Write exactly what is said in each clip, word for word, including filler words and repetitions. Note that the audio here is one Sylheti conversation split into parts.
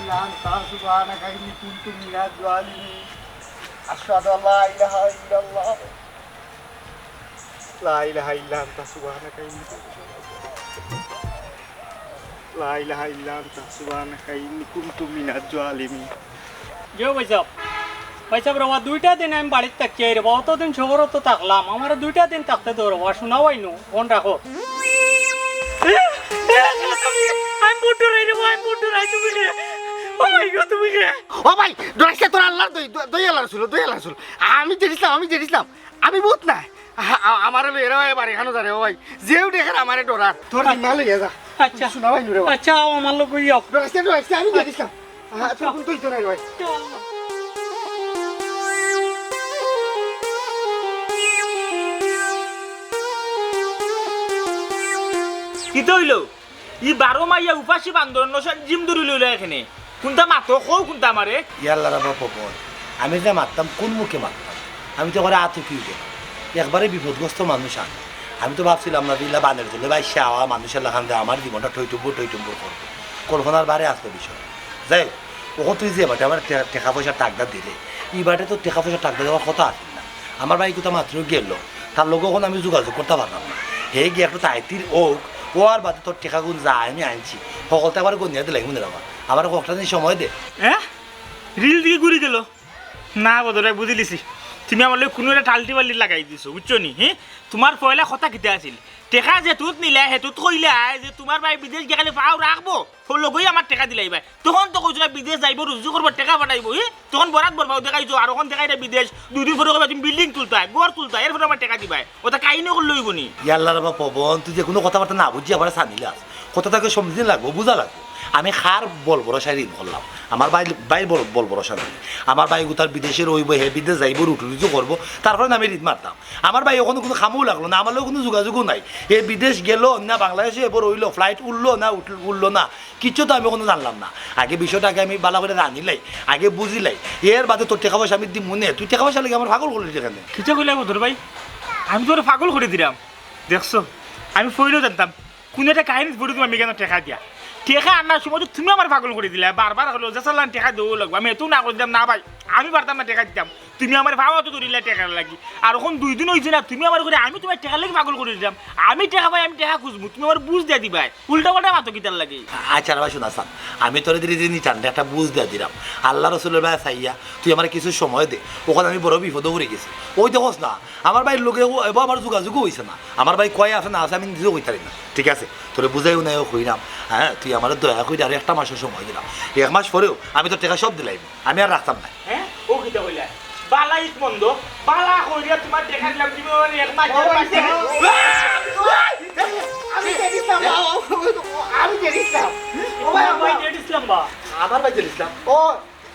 أنت سبحانك إني كنت من الظالمين. أشهد أن لا إله إلا الله. لا إله إلا أنت سبحانك إني كنت من الظالمين. لا إله إلا أنت سبحانك إني كنت من الظالمين. জি ভাইসাব, ভাইসাব রে বা, দুইটা দিন আমি বাড়িত থাকছি রে বা, অতদিন শহরো তো থাকলাম, আমারে দুইটা দিন থাকতে দেও রে বা, হুনো ভাই নু, ফোন রাখো। আমি বউত ডরাই রে বা, আমি বউত ডরাই, তুমি রে। ও ভাই গো, তুমি রে। ও ভাই, ডরাইস না, তোর আল্লাহর দই, দই, দই আল্লাহর রসুল, দই আল্লাহর রসুল। আমি ডরাইছলাম, আমি ডরাইছলাম। আমি ভূত না। আ-, আ-, আমারে লই এরা ভাই বাড়ি খানো যারে, ও ভাই। যেউ দেখের আমারে ডরার। তোর আ-, দিন না লইয়া যা। আচ্ছা। হুনো ভাই নু রে বা। আচ্ছা, আও আমার লগে আও। ডরাইস না, ডরাইস না, আমি ডরাইছলাম। আ, তোর আচ্ছা। কুন দই তো নাই রে ভাই। কিতা অইলো? ই বারো মাইয়া উপাসী বান্দর নশার জিম ধরি লইলা এখানে। কুনটা মাতো, কও কুনটা আমারে? ইয়াল্লা রে বা পবন, আমি যে মাততাম, কুন মুখে মাততাম? আমি তো করে আতকি উঠে। একবারে বিপদগ্রস্ত মানুষ আমি। আমি তো ভাবছিলাম না যে ইলা বানের জলে ভাইসা আওয়া মানুষর লাখান দে আমার জীবনটা টইটুম্বুর টইটুম্বুর করবো। কল্পনার বারে আসতো বিষয়। যাই হোক, অখন তুই যে বাটে আমার টে-, টেকা পয়সা টাকদা দিলে, ই বাটে তো টেকা পয়সা টাকদা দেওয়ার কথা আছিল না। আমার ভাই কুনটা মাত্র গেল, তার লগে অখন আমি যোগাযোগ করতাম পারলাম না। হে গিয়া একটু তাইতির অউক, অওয়ার বাদে তোর টেকাগুন যা আমি আনছি, হকলতা একবার গনিয়া দিলাই মনে রাখবা। আমার কয়েকটা দিন সময় দে। হ্যাঁ? রিল দিকে ঘুরি গেল? না বদরে, বুঝিলিছি। তুমি আমার লগে কুনু একটা টাল্টি বাল্টি লাগাই দিছো, বুঝছো নি? হ্যাঁ? তুমার পয়লা কথা কিতা আছিল? টেকা যেতুত নিলায়, হেতুত কইলায় যে তুমার ভাই বিদেশ গিয়া খালি পাও রাখবো, হউ লগেই আমার টেকা দিলাইবায়। তখন তো কইছো না বিদেশ যাইবো, রুজি করবো, টেকা পাঠাইবো, হি? তখন বরাত বরপাও দেখাইছো, আর অখন দেখাইরায় বিদেশ। দুই দিন পরে কইবায় তুমি বিল্ডিং তুলতায়, ঘর তুলতায়, এরপরে আমার টেকা দিবায়। অতা কাহিনী করলে অইবো নি? ইয়াল্লা রে বা পবন, তুই যে কুনু কথাবার্তা না বুঝিয়া আমারে ছানিলাস। কথাটাকে সমঝিন লাগবো, বুঝা লাগবো। আমি কার বল ভরসায় ঋণ করলাম? আমার ভাই, ভাইর বল, বল ভরসা নাই। আমার ভাই গুতার বিদেশে রইবো, হে বিদেশ যাইবো, রুটি রুজি করবো, তারপরে না আমি ঋণ মারতাম। আমার ভাই অখনো কুনু কামও লাগলো না, আমার লগে কুনু যোগাযোগও নাই। হে বিদেশ গেল না বাংলাদেশে, এবার রইলো, ফ্লাইট উঠলো না উঠল-, উঠলো না, কিচ্ছু তো আমি অখনো জানলাম না। আগে বিষয়টা আগে আমি বালা করি জানিলাই, আগে বুঝিলাই, এর বাদে তোর টেকা পয়সা আমি দিমু নে। তুই টেকা পয়সা লাগি আমারে পাগল করলি কেনে? কিতা কইলা বদর ভাই? আমি তোরে পাগল করি দিরাম। দেখছো, আমি পইলাউ জানতাম কুনু একটা কাহিনীত পড়ি তুমি আমি কেনে টেকা দিয়া। টেকা আনার সময় তো তুমি আমারে পাগল করি দিলায়, বারবার কইলায় যে চালান টেকা দেওয়া লাগবো। আমি এতউ না করি দিলাম, না ভাই, আমি পারতাম না টেকা দিতাম। তুমি আমারে পাও তো ধরিলায় টেকার লাগি। আর অখন দুই দিন অইছে না, তুমি আমারে কইরায় আমি তুমার টেকার লাগি পাগল করি দিরাম। আমি টেকা পাই, আমি টেকা খুঁজমু, তুমি আমারে বুঝ দিয়া দিবায়। উল্টা পাল্টা মাতো কিতার লাগি? আচ্ছা রে ভাই, হুন আসান, আমি তোরে ধীরে ধীরে নিটান একটা বুঝ দিয়া দিরাম। আল্লার রসুলর বায় চাইয়া তুই আমারে কিছু সময় দে, অখন আমি বড় বিপদো পড়ি গেছি। অউ দেখোস না, আমার ভাইর লগে অউ এবার আমার যোগাযোগও অইছে না। আমার ভাই কই আছে না আছে আমি নিজেও কইতারি না। ঠিক আছে, তোরে বুঝাইও না, অউ কইরাম। হ্যাঁ, তুই আমারে দয়া করি আরো একটা মাসর সময় দিলাম। এক মাস পরেউ আমি তোর টেকা সব দিলাইমু, আমি আর রাখতাম না। হ্যাঁ? অউ কিতা কইলা? বালা ইস মন্দ, বালা কইরা তুমার টেকা দিলাম, তুমি আমারে এক মাস, দেড় মাস টেকা। আমি জেড ইসলাম, আমি জেড ইসলাম। ও ভাই, তুমার ভাই জেড ইসলাম বা? আমার ভাই জেড ইসলাম। ও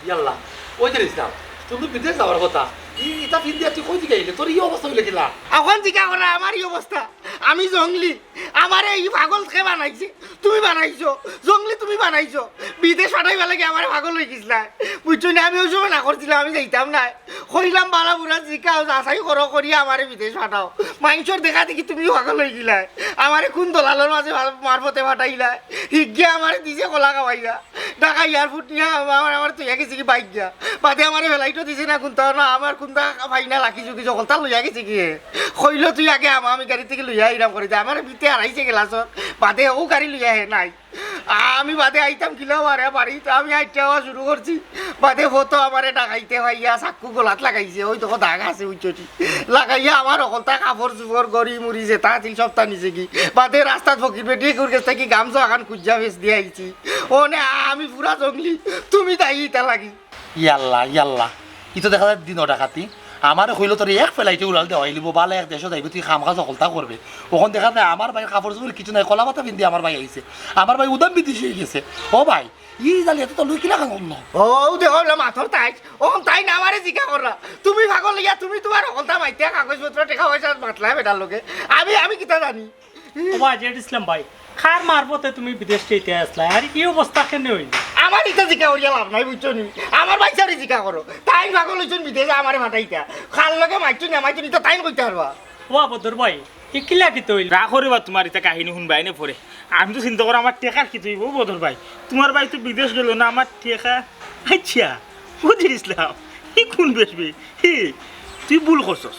ইয়াল্লা, অউ জেড ইসলাম, তুই তো বিদেশ যাওয়ার কথা। ই-, ইতা ফিন্দিয়া তুই কই দিকে আইলে? তোর ই অবস্থা অইলো কিলা? অখন জিকা করো আমার ই অবস্থা। আমি জংলি। আমারে ই পাগল কে বানাইছে? তুমি বানাইছো। জংলি তুমি বানাইছো। বিদেশ পাঠাইবার লাগি আমারে পাগল অই গেছলায়। বুঝছো নি? আমি অউ সময় না করছিলাম, আমি যাইতাম নায়। কইলাম, বালা বুরা জিকাও, যাচাই করো, করিয়া আমারে বিদেশ পাঠাও। মাইনষর দেখা দেখি তুমি পাগল অই গেলায়। আমারে কুন দলালর মাঝে মারফতে পাঠাইলায়। হিগিয়ে আমারে দিছে কলা খাওয়াইয়া। ঢাকা এয়ারপোর্ট নিয়া আমার, আমার থইয়া গেছে গি বাইক গিয়া। বাদে আমারে ফ্লাইটও দিছে না কুনতা না, আমার কুনতা পাই না, লাকি চুকি হকলতা লইয়া গেছে গি। কইলো, তুই আগে আমা, আমি গাড়ি থাকি লইয়া আইরাম করি দে। আমারে ভিতরে হারাইছে গেলাছত। বাদে অউ গাড়ি লইয়া হে নাই। আমি বাদে আইতাম কিলা বারে বাড়িত, আমি আইতে আওয়া শুরু করছি। বাদে ফতো আমারে ডাকাইতে পাইয়া চাক্কু গলাত লাগাইছে, অউ দেখো দাগ আছে উইচটি। লাগাইয়া আমার হকলতা কাপড় চুপড়, ঘড়ি মুড়ি যেতা আছিল সবতা নিছে গি। বাদে রাস্তাত ফকির বেটি এগুর গেছ থাকি গামছা আখান খুজিয়া বেচ দিয়া আইছি। অনে আমি পুরা জংলি, তুমি দায়ী ইতা লাগি। ইয়াল্লা, ইয়াল্লা, ই তো দেখা যায় দিনর ডাকাতি। আমারে কইলো তোরে এক ফ্লাইটে উড়াল দেওয়াইলিবো, বালা এক দেশো যাইবে, তুই কাম কাজ হকলতা করবে। অখন দেখা যায় আমার ভাইর কাপড় চুপড় কিচ্ছু নাই, কলা পাতা পিন্দি আমার ভাই আইছে। আমার ভাই উদাম বিদেশি অই গেছে। ও ভাই, ই জালিয়াতি তো লুই কিলা কাম করলো? ও, অউ দেখো না মাতর তাই, অখন তাইন আমারে জিকা কররা। তুমি পাগল অইয়া, তুমি তুমার হকলতা মাতিয়া কাগজপত্র টেকা পয়সা মাতলায় বেটার লগে। আমি, আমি কিতা জানি? ও ভাই, জেড ইসলাম ভাই, কার মারফতে তুমি বিদেশ যাইতে আছলায়? আর ই অবস্থা কেনে অইলো? আমারে ইতা জিকা করিয়া লাভ নাই, বুঝছো নি? আমার ভাইসাবরে জিকা করো। তাইন পাগল অইছইন বিদেশে আমারে পাঠাইতা। কার লগে মাতছইন না মাতছইন, ইতা তাইন কইতা পারবা। ও বদর ভাই, ই কিলা কিতা অইলো? রাগ করিবা তুমার ইতা কাহিনী হুনবায় নে পরে। আমি তো চিন্তা করি আমার টেকার কিতা অইবো বদর ভাই। তুমার ভাই তো বিদেশ গেলো না, আমার টেকা। আইচ্ছা, বদির ইসলাম, ই কুন বেশ বে? হি, তুই ভুল করছস।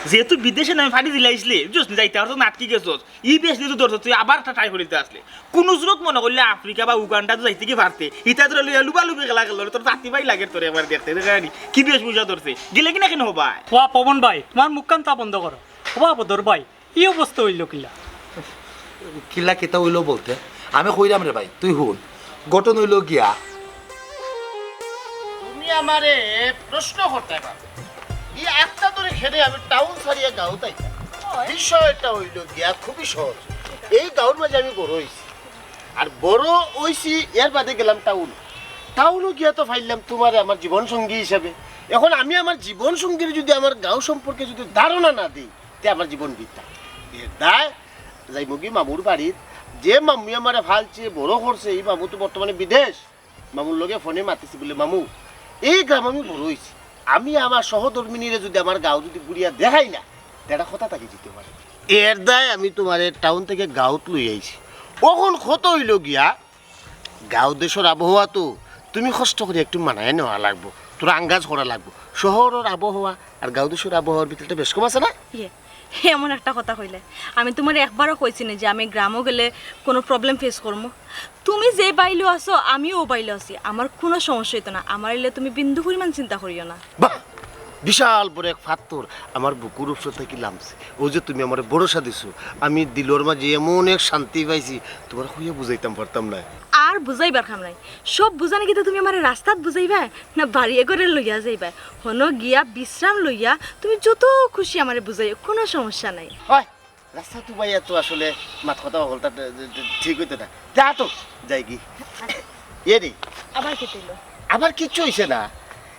যেহেতু বিদেশে নামে ফাড়ি দিলাইছলে, বুঝছস নি, যাইতে পারছস না, আটকি গেছস। ই বেশ দিয়া তো ধরছস, তুই আবার একটা try করিতে আছলে। কুনু সুরত মনো করলে আফ্রিকা বা উগান্ডা তো যাইতে কি পারতে। ইতা তোরে লইয়া লুবালুবি খেলা খেললো, তোর জাতি ভাই লাগের তোরে একবার দেখতে, দেখে আনি। কি বেশ বুঝা ধরছে, গেলে কি না কেনে হবায়? ওয়া পবন ভাই, তুমার মুখখান তা বন্ধ করো। ওয়া বদর ভাই, ই অবস্থা অইলো কিলা? কিলা কিতা অইলো বলতে? আমি কইরাম রে ভাই, তুই হুন। ঘটনা অইলো গিয়া, তুমি আমারে প্রশ্ন করতে পারো। ই আটটা ধরে খেলে আমি টাউন ছাড়িয়া গাঁওত আইতাম। বিষয়টা অইলো গিয়া খুবই সহজ। এই গাঁওর মাঝে আমি বড় অইছি। আর বড় অইছি, এর বাদে গেলাম টাউন। টাউনো গিয়া তো পাইলাম তুমারে আমার জীবন সঙ্গী হিসাবে। এখন আমি আমার জীবন সঙ্গীর যদি আমার গাঁও সম্পর্কে যদি ধারণা না দেই, তে আমার জীবন বৃথা। এর দায় যাইমুগি মামুর বাড়িত, যে মামুয়ে আমারে ফালছে, বড় করছে, এই মামু তো বর্তমানে বিদেশ। মামুর লগে ফোনে মাতিছি বলে, "মামু, এই গ্রামো আমি বড় অইছি, আমি আমার সহধর্মিনীরে যদি আমার গাঁও যদি ঘুরিয়া দেখাই না, তে এটা কথা থাকি যেতে পারে।" এর দায় আমি তুমারে টাউন থাকি গাঁওত লই আইছি। অখন কথা অইলো গিয়া, গাঁও দেশর আবহাওয়া তো তুমি কষ্ট করি একটু মানায় নেওয়া লাগবো, তোর আঙ্গাজ করা লাগবো। শহরর আবহাওয়া আর গাঁও দেশর আবহাওয়ার ভিতরে একটা বেশ কম আছে না? ইয়ে, এমন একটা কথা কইলে, আমি তুমারে একবারও কইছি নি যে আমি গ্রামো গেলে কুনু problem face করমু? তুমি যে বাইলো আছো, আমিও ও বাইলো আছি, আমার কুনু সমস্যা অইতো না। আমার ইলে তুমি বিন্দু পরিমাণ চিন্তা করিও না। বাহ, বিশাল বড় এক ফাত্তর আমার বুকুর উপর থাকি লামছে। অউ যে তুমি আমারে ভরসা দিছো, আমি দিলর মাঝে এমন এক শান্তি পাইছি, তুমারে কইয়া বুঝাইতাম পারতাম না। আর বুঝাইবার কাম নাই, সব বুঝানি কিতা তুমি আমারে রাস্তাত বুঝাইবায় না বাড়িয়ে ঘরে লইয়া যাইবায়? হনো গিয়া বিশ্রাম লইয়া তুমি যত খুশি আমারে বুঝাইও, কুনু সমস্যা নাই। হয়, রাস্তাত উবাইয়া তো আসলে মাত কথা হকলতা ঠিক অইতো না। যা তো, যাইগি। এ রে, আবার কিতা অইলো? আবার কিচ্ছু অইছে না।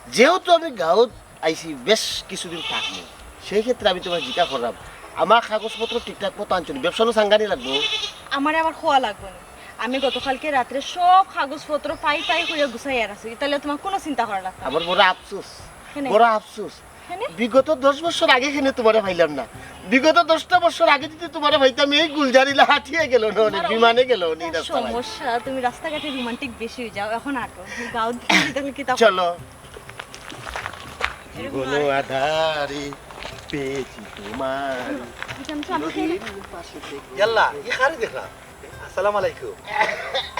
যেহেতু আমি গাঁওত আইছি, বেশ কিছুদিন থাকমু, সেই ক্ষেত্রে আমি তুমারে জিকা করলাম, আমার কাগজপত্র ঠিকঠাক মতো আনছো নি? ব্যবসা লো সাংগানি লাগবো। আমারে আবার কওয়া লাগবো না। আমি গতকালকে রাত্রে সব কাগজপত্র পাই পাই করিয়া গুছাইয়া রাখছি, তাইলে তুমার কুনু চিন্তা করা লাগতো না। আমার বড় আফসোস, কেনে? বড় আফসোস। কেনে? বিগত দশ বছর আগে কেনে তুমারে পাইলাম না? বিগত দশটা বছর আগে যদি তুমারে পাইতাম, এই গুলজার ইলা হাটিয়া গেলো না, অনেক বিমানে গেলো না, এই রাস্তা নাই। সমস্যা, তুমি রাস্তাঘাটে romantic বেশি অই যাও। এখন আটো, গাঁও দিকে তাহলে কিতা? চলো। জীবন আধারে পেয়েছি তোমার। ইয়াল্লা, ই কারে দেখলাম? আসসালামু আলাইকুম।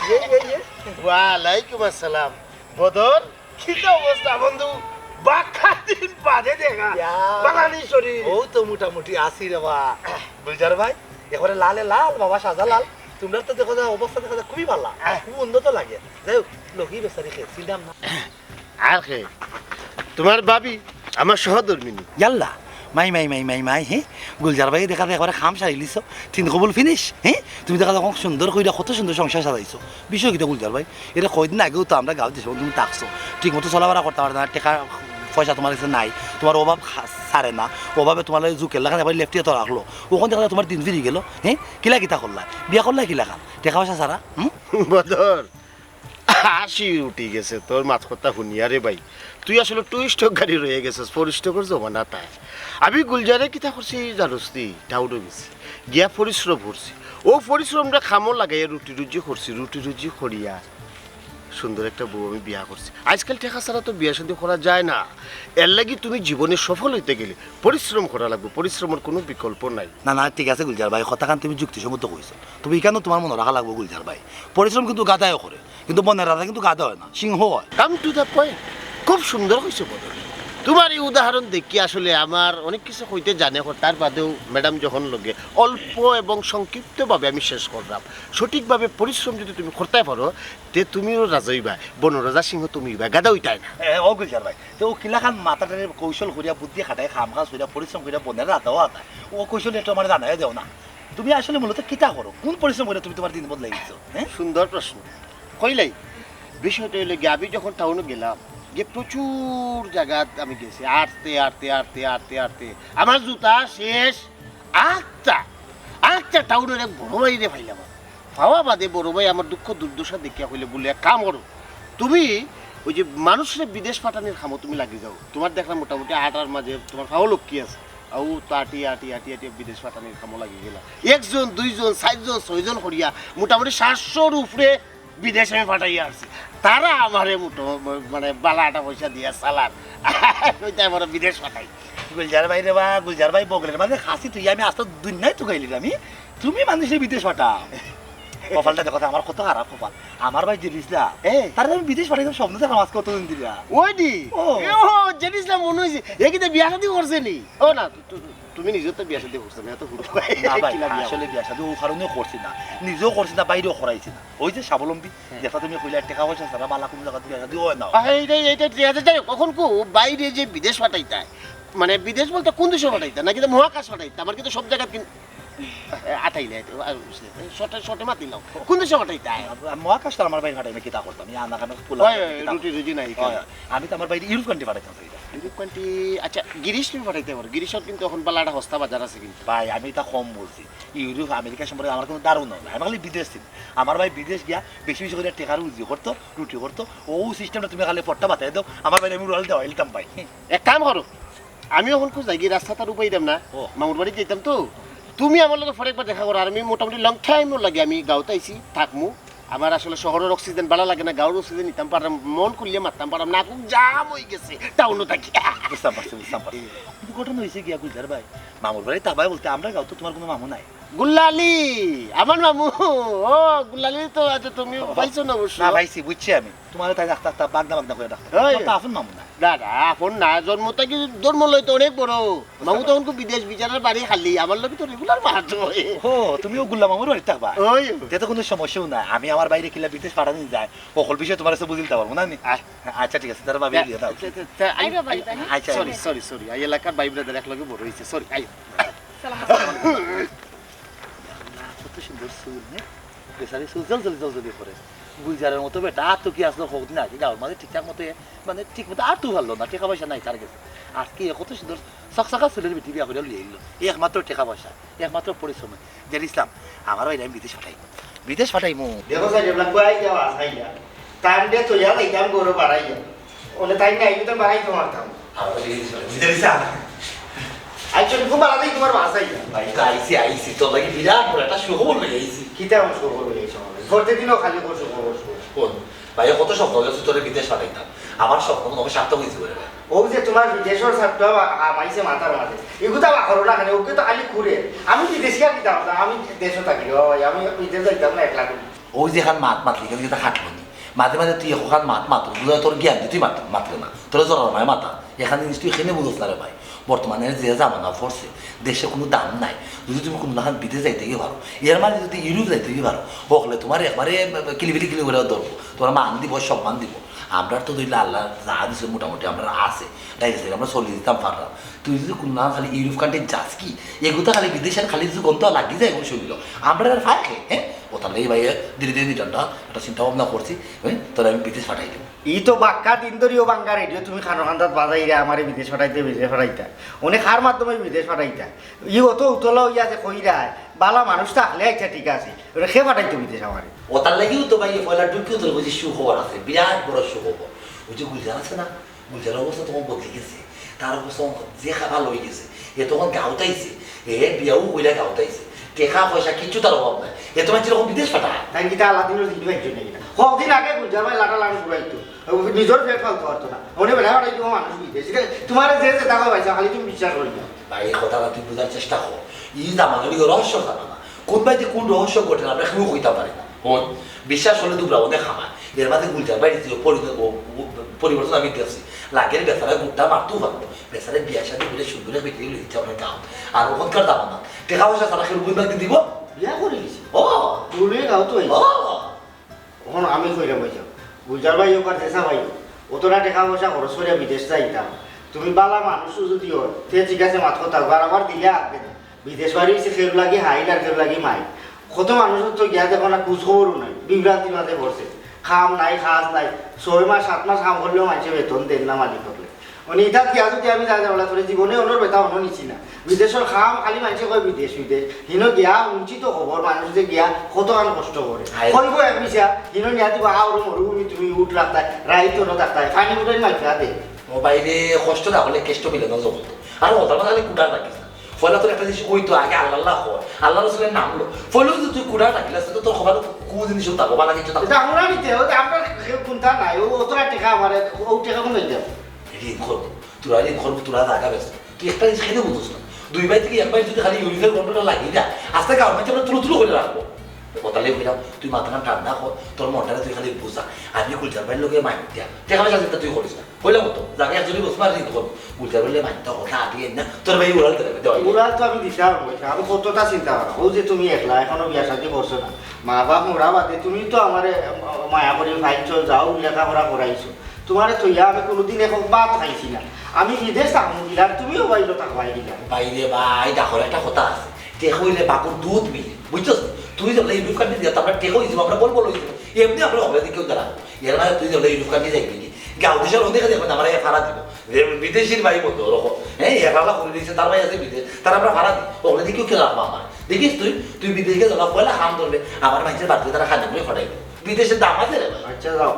ইয়ে, ইয়ে, ইয়ে। ওয়ালাইকুম আসসালাম। বদর, কিতা অবস্থা বন্ধু? বাক্কা দিন বাদে দেখা। ইয়া। বালা নি শরীর? অউ তো মোটামুটি আছি রে বা। গুলজার ভাই, একবারে লালে লাল, বাবা সাজা লাল। তুমরার তো দেখা যায় অবস্থা দেখা যায় খুবই বালা, খুব উন্নত লাগে। যাই হোক, লগি বেচারি কে চিনলাম না। আর কে? তুমার ভাবি, আমার সহধর্মিনী। ইয়াল্লা, মাই, মাই, মাই, মাই, মাই, হে? গুলজার ভাই দেখা যায় একবারে কাম সারিলিছো, তিন কবুল finish, হে? তুমি দেখা যায় কত সুন্দর কইরা, কত সুন্দর সংসার সাজাইছো। বিষয় কিতা গুলজার ভাই? এরে কয়দিন আগেও তো আমরা গাঁওত দিছিলাম, তুমি থাকছো। ঠিক মতো চলাফেরা করতা পারতা না, টেকা পয়সা তুমার গেছে নাই, তুমার অভাব খা-, ছাড়ে না, অভাবে তুমার লাগি জুকের লাখান একবারে লেপটিয়া তো রাখলো। অখন দেখা যায় তুমার দিন ফিরি গেলো, হে? কিলা কিতা করলায়? বিয়া করলায় কিলাখান? টেকা পয়সা ছাড়া, হুম? বদর, হাসি উঠি গেছে তোর মাত কথা হুনিয়া রে ভাই। তুই আসলে টু স্ট্রোক গাড়ি রয়ে গেছস, ফোর স্ট্রোকর জমানাত আয়। আমি গুলজারে কিতা করছি জানোস নি? টাউনো গেছি, গিয়া পরিশ্রম করছি। অউ পরিশ্রমরে কামো লাগাইয়া রুটি রুজি করছি, রুটি রুজি করিয়া সুন্দর একটা বউ আমি বিয়া করছি। আইজকাল টেকা ছাড়া তো বিয়া শাদী করা যায় না। এরলাগি তুমি জীবনে সফল অইতে গেলে পরিশ্রম করা লাগবো, পরিশ্রমর কুনু বিকল্প নাই। না, না, ঠিক আছে গুলজার ভাই, কথাখান তুমি যুক্তিসম্মত কইছো। তুমি ইখানও তুমার মনো রাখা লাগবো গুলজার ভাই। পরিশ্রম কিন্তু গাধায়ও করে, কিন্তু বনের রাজা কিন্তু গাধা অয় না, সিংহ অয়। Come to the point। খুব সুন্দর কইছো বদর। তুমার ই উদাহরণ দেখি আসলে আমার অনেক কিছু কইতে জানে, তার বাদেও ম্যাডাম যখন লগে অল্প এবং সংক্ষিপ্তভাবে আমি শেষ করলাম। সঠিকভাবে পরিশ্রম যদি তুমি করতায় পারো, তে তুমিও রাজা অইবায়, বনরাজা সিংহ তুমি অইবায়, গাধা অইতায় না। এ, ও গুলজার ভাই, তে অউ কিলাখান মাথাটারে কৌশল করিয়া, বুদ্ধি খাটাই, কাম কাজ করিয়া, পরিশ্রম করিয়া বনের রাজাও অওয়া যায়। অউ কৌশল একটু আমারে জানাইয়া দেও না। তুমি আসলে মূলত কিতা করো? কুন পরিশ্রম করিয়া তুমি তুমার দিন বদলাই দিছো, হে? সুন্দর প্রশ্ন। কইলাই, বিষয়টা অইলো গিয়া, আমি যখন টাউনো গেলাম, গিয়া প্রচুর জাগাত আমি গেছি, আটতে, আটতে, আটতে, আটতে, আটতে আমার জুতা শেষ। আটটা, আটটা টাউনর এক বড় ভাইরে পাইলাম। পাওয়া বাদে বড় ভাই আমার দুঃখ দুর্দশা দেখিয়া কইলে, বলে, "এক কাম করো, তুমি অউ যে মানুষরে বিদেশ পাঠানির কামো তুমি লাগি যাও, তুমার দেখলাম মোটামুটি আটার মাঝে তুমার পাও লক্ষ্মী আছে, আউ তো আটি আটি আটি আটি বিদেশ পাঠানির কামো লাগি গেলা। একজন, দুইজন, চাইরজন, ছয়জন করিয়া মোটামুটি সাতশোর উপরে বিদেশ আমি পাঠাইয়া আসছি। তারা আমারে মোটো-, মানে, বালা আটা পয়সা দিয়া চালার। ওইটা আমার বিদেশ পাঠাই। গুলজার ভাই রে বা, গুলজার ভাই বগলের মাঝে খাসি তুই আমি আস্তা দুনিয়ায় তুকাইলি আমি। তুমি মানুষের বিদেশ পাঠাও। কপালটা দেখো তো, আমার কত খারাপ কপাল। আমার ভাই জেড ইসলাম, এ। তারে আমি বিদেশ পাঠাইতাম স্বপ্ন দেখলাম আজকে অতদিন দিলা। ওই নি? ও। এ ও, জেড ইসলাম মনে হইছে। এ কিন্তু বিয়া শাদী করছে নি? ও না, তু-, তু-, তুমি নিজেও তো বিয়া শাদী করছো না, এত হুরু। না ভাই, কিলা বিয়া আসলে করছো? বিয়া শাদী ও কারণে করছি না। নিজেও করছি না, বাইরেও করাইছি না। ওই যে স্বাবলম্বী, হ্যাঁ। যেটা তুমি কইলে টেকা পয়সা ছাড়া বালা কোনো জায়গাত বিয়া শাদী হয় না। আহ, এইটাই, এইটাই ঠিক আছে। যাই হোক, এখন কো বাইরে যে বিদেশ পাঠাইতায়, মানে বিদেশ বলতে কোন দেশে পাঠাইতা? নাকি তো মহাকাশ পাঠাইতা? আমার কিন্তু সব জায়গাত কিন্তু আটাইলে, আ, শর্টে, শর্টে মাতিলাম। কোন দেশে পাঠাইতায়? মহাকাশ তো আমার বাইরে পাঠাইলে কিতা করতাম? ইয়া না কেন খোলা ওই, ওই, কিতা রুটি রুজি নাই হয়, এখানে। হয়। আমি তো আমার বাইরে ইউরোপ কান্ট্রি পাঠাইতাম চাইতাম। ইউরোপ কান্ট্রি, আচ্ছা, গ্রিস তুমি পাঠাইতে পারো। গ্রিসত কিন্তু এখন বালা একটা হস্তা বাজার আছে কিন্তু। ভাই, আমি তা কম বলছি। ইউরোপ, আমেরিকা সম্পর্কে আমার কোনো ধারণা নাই। আমি খালি বিদেশ চিনি। আমার ভাই বিদেশ গিয়া বেশি বেশি করে টেকা রুজি করতো, রুটি করতো। ও সিস্টেমটা তুমি খালি পট্টা বাতাই দাও, আমার ভাই আমি উড়াল দেওয়া ইলতাম ভাই। এক কাম করো, আমি এখন খুব যাই গিয়া রাস্তা তার উপায় দিতাম না। ও। মামুর বাড়ি যাইতাম তো। তুমি আমার লগে পরে একবার দেখা করো, আর আমি মোটামুটি লং টাইম লাগে আমি গাঁওত আইছি, থাকমু। আমার আসলে শহরের অক্সিজেন ভালা লাগে না, গাঁওর অক্সিজেন নিতাম পারলাম, মন খুলিয়া মারতাম পারলাম না, খুব জাম হয়ে গেছে টাউনও থাকি। বুঝতাম পারছি, বুঝতাম পারছি। কিন্তু ঘটনা হয়েছে গিয়া গুলজার ভাই, মামুর বাড়ি তা ভাই বলতে আমরা গাঁওত তো তোমার কোনো মামু নাই। গুল্লালি, আমার মামু। ও, গুল্লালি তো আচ্ছা তুমি ও, পাইছো না অবশ্য। না পাইছি, বুঝছি আমি। তোমার তাই ডাক্তার তা বাগনা বাগনা করে ডাক্তার। ওই। তোমার তো আপন মামু না। না, না, আপন না, জন্ম থাকি জন্ম লই তো অনেক বড়। মামু তো অনকু বিদেশ বিচারার বাড়ি খালি, আমার লগে তো রেগুলার মাত হয়। ও, তুমিও গুল্লা মামুর বাড়ি থাকবা? ওই। তে তো কোনো সমস্যাও না, আমি আমার বাইরে কিলা বিদেশ পাঠানি যায়, অকল বিষয়ে তোমার কাছে বুঝিলতে পারবো না আমি। আয়। আচ্ছা, ঠিক আছে, তারা ভাবি আচ্ছা, দিয়ে দাও। আচ্ছা, আচ্ছা, আচ্ছা, আই, আইবা আই, বাড়ি, তাই না? আচ্ছা, sorry, sorry, sorry, এই এলাকার ভাই ব্রাদার এক লগে বড় হয়েছে, সরি, আই। সালাম, আসসালামু আলাইকুম। আল্লাহ, কত সুন্দর চুল, হ্যাঁ? বেচারি চুল জল জলি জল জলি করে। গুলজারের মতো বেটা, আর তো কি আসলো হোক না, কি গাঁওর মাঝে ঠিকঠাক মতো, মানে, ঠিক মতো আর তো পারলো না, টেকা পয়সা নাই তার গেছে। আজকে এ কত সুন্দর চকচকা চুলের বেটি বিয়া করে লইয়া আইলো। এই একমাত্র টেকা পয়সা, একমাত্র পরিশ্রমে। জেড ইসলাম, আমার ভাইরে আমি বিদেশ পাঠাইমু। বিদেশ পাঠাইমু। দেখো স্যার, আমরা কই যাওয়া আসাইয়া। তাইন দে তো ইয়া যাইতাম গরু বাড়াইয়া। ওনে তাই নাই, তো বাড়াই তো মারতাম। আমার তো বিদেশ পাঠাইমু। জেড ইসলাম। আচ্ছা, খুব বাড়াতেই তোমার বাসাইয়া। ভাই, তো আইছি, আইছি। তোর লাগি বিরাট বড় একটা সুখবর লই আইছি। কিতা এমন সুখবর লই আইছো আমার লাগি? প্রতিদিনও খালি কর সুখবর, সুখবর। কোন? ভাই, কত স্বপ্ন দেখছি তোরে বিদেশ পাঠাইতাম। আমার স্বপ্ন মনে হয় সার্থক হয়েছে বলে ভাই। ও যে তোমার বিদেশের ছাত্র আ-, আ-, আইছে মাথার মাঝে। এগুতা বা করো না কেন? ওকে তো খালি ঘুরে। আমি বিদেশি আর কিতা করতাম? আমি দেশে থাকি রে ভাই। আমি বিদেশ যাইতাম না একলা করে। ওই যে এখান মাত মাতলি, কিন্তু এটা খাটলো নি। মাঝে মাঝে তুই এখন মাত মাত, বুঝা তোর জ্ঞান দিয়ে তুই মাত, মাতলে না। তোর জোর মায় মাথা। এখানে জিনিস তুই এখানে বুঝোস না রে ভাই। বর্তমানে যে জামানা পড়ছে, দেশে কোনো দাম নাই। যদি তুমি কোনো লাখান বিদেশ যাইতে গিয়ে পারো, এর মাঝে যদি ইউরোপ যাইতে গিয়ে পারো, হকলে তোমার একবারে কিলিবিলি কিলি করে ধরবো। তোমার মান দিব, সম্মান দিব। আমরা তো ধরলে আল্লাহ যা দিছে মোটামুটি আমরা আছে, তাই আছে, আমরা চলে দিতাম পারলাম। তুই যদি কোনো লাখান খালি ইউরোপ কান্ট্রি যাস কি, এগুলো খালি বিদেশের খালি যদি গন্ধ লাগি যায় এখন শরীর, আমরা আর ফাঁকে, হ্যাঁ? ও তাহলে এই ভাই ধীরে ধীরে নিটনটা একটা চিন্তা ভাবনা করছি, হ্যাঁ? তোরা আমি বিদেশ পাঠাই দেবো। ই তো বাক্কা দিন ধরিও বাঙ্গা রেডিও তুমি খানো খান্দাত বাজাইরা আমারে বিদেশ পাঠাইতে, বিদেশ পাঠাইতা। উনি কার মাধ্যমে বিদেশ পাঠাইতা? ই অত উতলা হইয়া আছে কইরায়, বালা মানুষ থাকলে আচ্ছা ঠিক আছে। ওরা খে পাঠাইতো বিদেশ আমারে? ওটার লাগিও তো ভাই পয়লা ঢুকিও তোর বুঝি সুখবর আছে, বিরাট বড় সুখবর। ওই যে গুলজার আছে না, গুলজার অবস্থা তখন বদলে গেছে। তার অবস্থা তখন যে খারাপ হয়ে গেছে। এ তখন গাউত আইছে, এ বিয়াও কইলা গাউত আইছে। টেকা পয়সা কিচ্ছু তার অভাব নাই। এ তোমার যেরকম বিদেশ পাঠায়। তাই কিতা আলাদিনর জিন ভাই জন্য কিনা? কদিন আগে গুলজার ভাই লাটা লান ঘুরাইতো। নিজের পেট ফালতে পারতো না। ওরে বেটা, ওটাই তোমার মানুষ বিদেশ। এটা তোমার যে যেটা হয় ভাই, খালি তুমি বিশ্বাস করি না। ভাই, এই কথাটা তুই বোঝার চেষ্টা কর। এই জামানার এই রহস্য জানা না। কোন বাড়িতে কোন রহস্য ঘটে না, আমরা কেউ কইতাম পারি না। হন, বিশ্বাস করলে দুবরা অনেক খামায়। এর মাঝে গুলজার বাড়ি ছিল, পরি-, ও, ও, পরিবর্তন আমি দেখছি। লাগের বেচারা গুট্টা মারতেও পারতো। বেচারা বিয়া শাদী করে সুন্দর এক বেটি লই দিচ্ছে আমরা গাঁও। আর ওখানকার জামানা। টেকা পয়সা ছাড়া কেউ বই বাকি দিব? বিয়া করে দিছি। ও! বলবে গাঁও তো ও! এখন আমি কইরা বইতাম, গুলজার ভাই ওপার চেষ্টা ভাই, অতটা টেকা পয়সা খরচ করিয়া বিদেশ যাইতাম। তুমি বালা মানুষ যদি হয়, তে ঠিক আছে, মাত কথা, আর আমার দিলে হাত দেন। বিদেশ বাড়ি হইছে কেউ লাগি হাইল আর কেউ লাগি মাইল। কত মানুষ তো গিয়া দেখো না, খোঁজ খবরও নাই, বিভ্রান্তির মাঝে পড়ছে। কাম নাই, কাজ নাই, ছয় মাস, সাত মাস কাম করলেও মানুষে বেতন দেন না মালিক করলে। মানে, ইতাত গিয়া যদি আমি যা যাওয়া করে জীবনে অনর বেটা অন্য নিছি না। বিদেশর কাম খালি মানুষে কয় বিদেশ, বিদেশ। হিনো গিয়া উঞ্চিত খবর, মানুষ যে গিয়া কতখান কষ্ট করে। হায়। কইব এক মিশা, হিনো নিয়া দিব, আ, ওর মরুভূমি তুমি উঠ রাখতায়, রাইত অন্য থাকতায়, পানি উঠাই মাইফা দে। ও বাইরে কষ্ট না হলে কেষ্ট মিলে না জগত। আর হতার মাঝে খালি কুটার রাখিস না। পয়লা তোর একটা জিনিস কইতো আগে আল্লাহ আল্লাহ কর, আল্লাহ রসুলের নাম লো। পয়লা যদি তুই কুটার রাখিলাস, তো তোর খবর কোন জিনিস থাকবো, বালা কিছু থাকবো। এটা আমরা নিতে হবে, আমরা কোনটা নাই, ও অতটা টেকা আমার, ও টেকা কোনো দিতে হবে। ঋণ করবো, তোরা ঋণ করবো, তোরা জাগা বেশ। তুই একটা জিনিস খেতে বুঝোস না। দুই ভাই থেকে এক ভাই যদি খালি ইউনিফর্ম কন্ট্রোলটা লাগিয়ে দেয়, আস্তে গাঁও মাঝে আমরা তুলো তুলো করে রাখবো। কথা লেগে কইলাম, তুই মাথাটা ঠান্ডা কর, তোর মনটাকে তুই খালি বুঝা। আমি গুলজার ভাইয়ের লোকে মাইক দিয়া, টেকা পয়সা চিন্তা তুই করিস না। কইলাম তো, জায়গায় একজনই বসবো আর ঋণ করবো। গুলজার ভাইয়ের মাইকটা কথা আগে না, তোর ভাই উড়াল দেবে, দেওয়া। উড়াল তো আমি দিতাম, আমি কতটা চিন্তা করা। ও যে তুমি একলা, এখনো বিয়া শাদী করছো না, মা বাপ মরা বাদে তুমি তো আমারে মায়া করি ফাইন চল যাও, লেখাপড়া করাইছো। তোমারে থইয়া আমি কোনোদিন এখন ভাত খাইছি না। আমি বিদেশ থাকবো দিলাম, তুমিও বাইরে থাকবাই দিলাম। বাইরে ভাই, ডাকর একটা কথা আছে, টেকা হইলে বাকুর দুধ মিলে, বুঝছস? তুই যখন ইউরোপ কান্ট্রি দিয়া, তারপরে টেকা হইছিল, আমরা বল বল হইছিল, এমনি আমরা হকলে দিকেও দাঁড়া। এর মানে তুই যখন ইউরোপ কান্ট্রি যাইবি কি? গাঁও দেশের অনেকে দেখবেন, আমরা এ ফারা দিব। যে বিদেশির ভাই বন্ধু, ওরকম। হ্যাঁ, এ ফালা করে দিয়েছে, তার ভাই আছে বিদেশ, তার আমরা ফারা দিব। হকলে দিকেও কেউ রাখবো আমার। দেখিস তুই, তুই বিদেশে গেলে পয়লা কাম ধরবে, আমার মানুষের বাড়িতে তারা খালি করে ফাটাই দেবে। বিদেশের দাম আছে রে ভাই। আচ্ছা, যাও,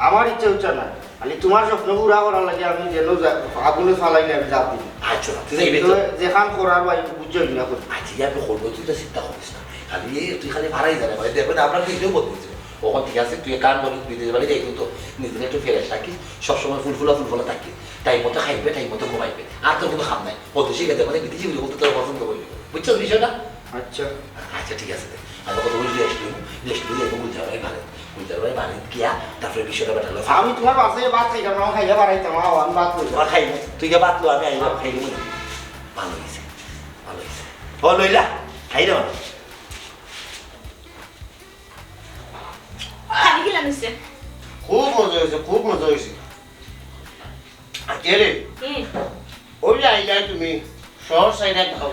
আমার ইচ্ছা হচ্ছে না, খালি তোমার স্বপ্ন পুরা করার লাগে আমি যেন যা-, আগুনে ফালাইলে আমি জাপ দিই। আচ্ছা, তুই যাইবি তো? তো যেখান করার ভাই বুঝছো না করি। আচ্ছা, ইয়া, আমি করবো, তুই তো চিন্তা করিস না। খালি এই, তুই খালি ফারাই যা রে ভাই, দেখবে না, আমরা তো এটাও বলতেছি। ওখান ঠিক আছে, তুই এক কাম করিস, বিদেশ বাড়ি যাইতে তো নিজের একটু ফ্রেশ রাখিস, সবসময় ফুলফুলা ফুলফুলা থাকিস, টাইম মতো খাইবে, টাইম মতো ঘুমাইবে, আর তোর কোনো কাম নাই। ও তো শিখে যাবে, বিদেশি বলে বলতে তোর পছন্দ করবে, বুঝছো বিষয়টা? আচ্ছা। আচ্ছা, ঠিক আছে, দে। আমরা কত বলি রেস্ট নিব, রেস্ট নিয়ে যাইবো গুলজার ভাই বাড়ি। গুলজার ভাই বাড়ি গিয়া তারপরে বিষয়টা বেটার লগে আমি তোমার বাসায় ভাত খাইতাম না, খাইয়া বাড়াইতাম, আও, আমি ভাত করি। তোমার খাই না, তুই গিয়া ভাত লো, আমি আইলাম, খাই নিব। ভালো হয়েছে, ভালো হয়েছে। ও লইলা, খাই রে ভালো। খালি গিলা নিছে। খুব মজা হয়েছে, খুব মজা হয়েছে। আচ্ছা রে, হুম। ওই যে আইলায় তুমি শহর সাইডে গাঁও,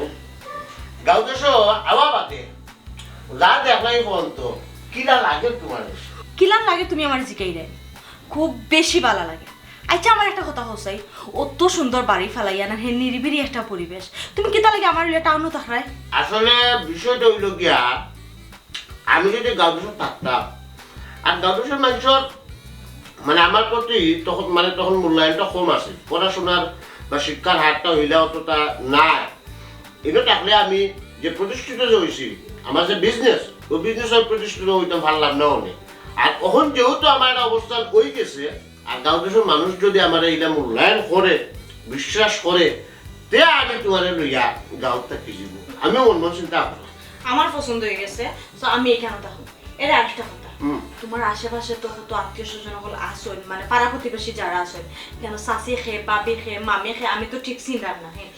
গাঁও দেশো আওয়া বাদে যা দেখলাই ফোন তো, কিলা লাগে তোমার? কিলান লাগে তুমি আমার জিকাইরে? খুব বেশি ভালা লাগে। আচ্ছা, আমার একটা কথা হোসাই, অত সুন্দর বাড়ি ফালাইয়া না, হে নিরিবিলি একটা পরিবেশ, তুমি কিতা লাগে আমার লইয়া টাউনো থাকরায়? আসলে বিষয়টা হইল গিয়া, আমি যদি গাঁও দেশো থাকতাম, আর গাঁও দেশের মানুষের মানে আমার প্রতি তখন, মানে তখন মূল্যায়নটা কম আছে, পড়াশোনার বা শিক্ষার হারটা হইলে অতটা নাই। এটা থাকলে আমি যে প্রতিষ্ঠিত যে হইছি, আমার যে বিজনেস, ওই বিজনেস আমি প্রতিষ্ঠিত হইতাম পারলাম না অনেক। আর এখন যেহেতু আমার একটা অবস্থান হয়ে গেছে, আর গাঁও দেশের মানুষ যদি আমার এইটা মূল্যায়ন করে, বিশ্বাস করে, তে আমি তোমারে লইয়া গাঁও থাকি যাইব। আমি মন মন চিন্তা করলাম। আমার পছন্দ হয়ে গেছে, তো আমি এখানে থাকবো। এর আরেকটা কথা, হুম। তোমার আশেপাশে তো কত আত্মীয় স্বজন হল আসইন, মানে পাড়া প্রতিবেশী যারা আসইন, কেন চাচি খে, ভাবি খে, মামি খে, আমি তো ঠিক চিনলাম না, হ্যাঁ।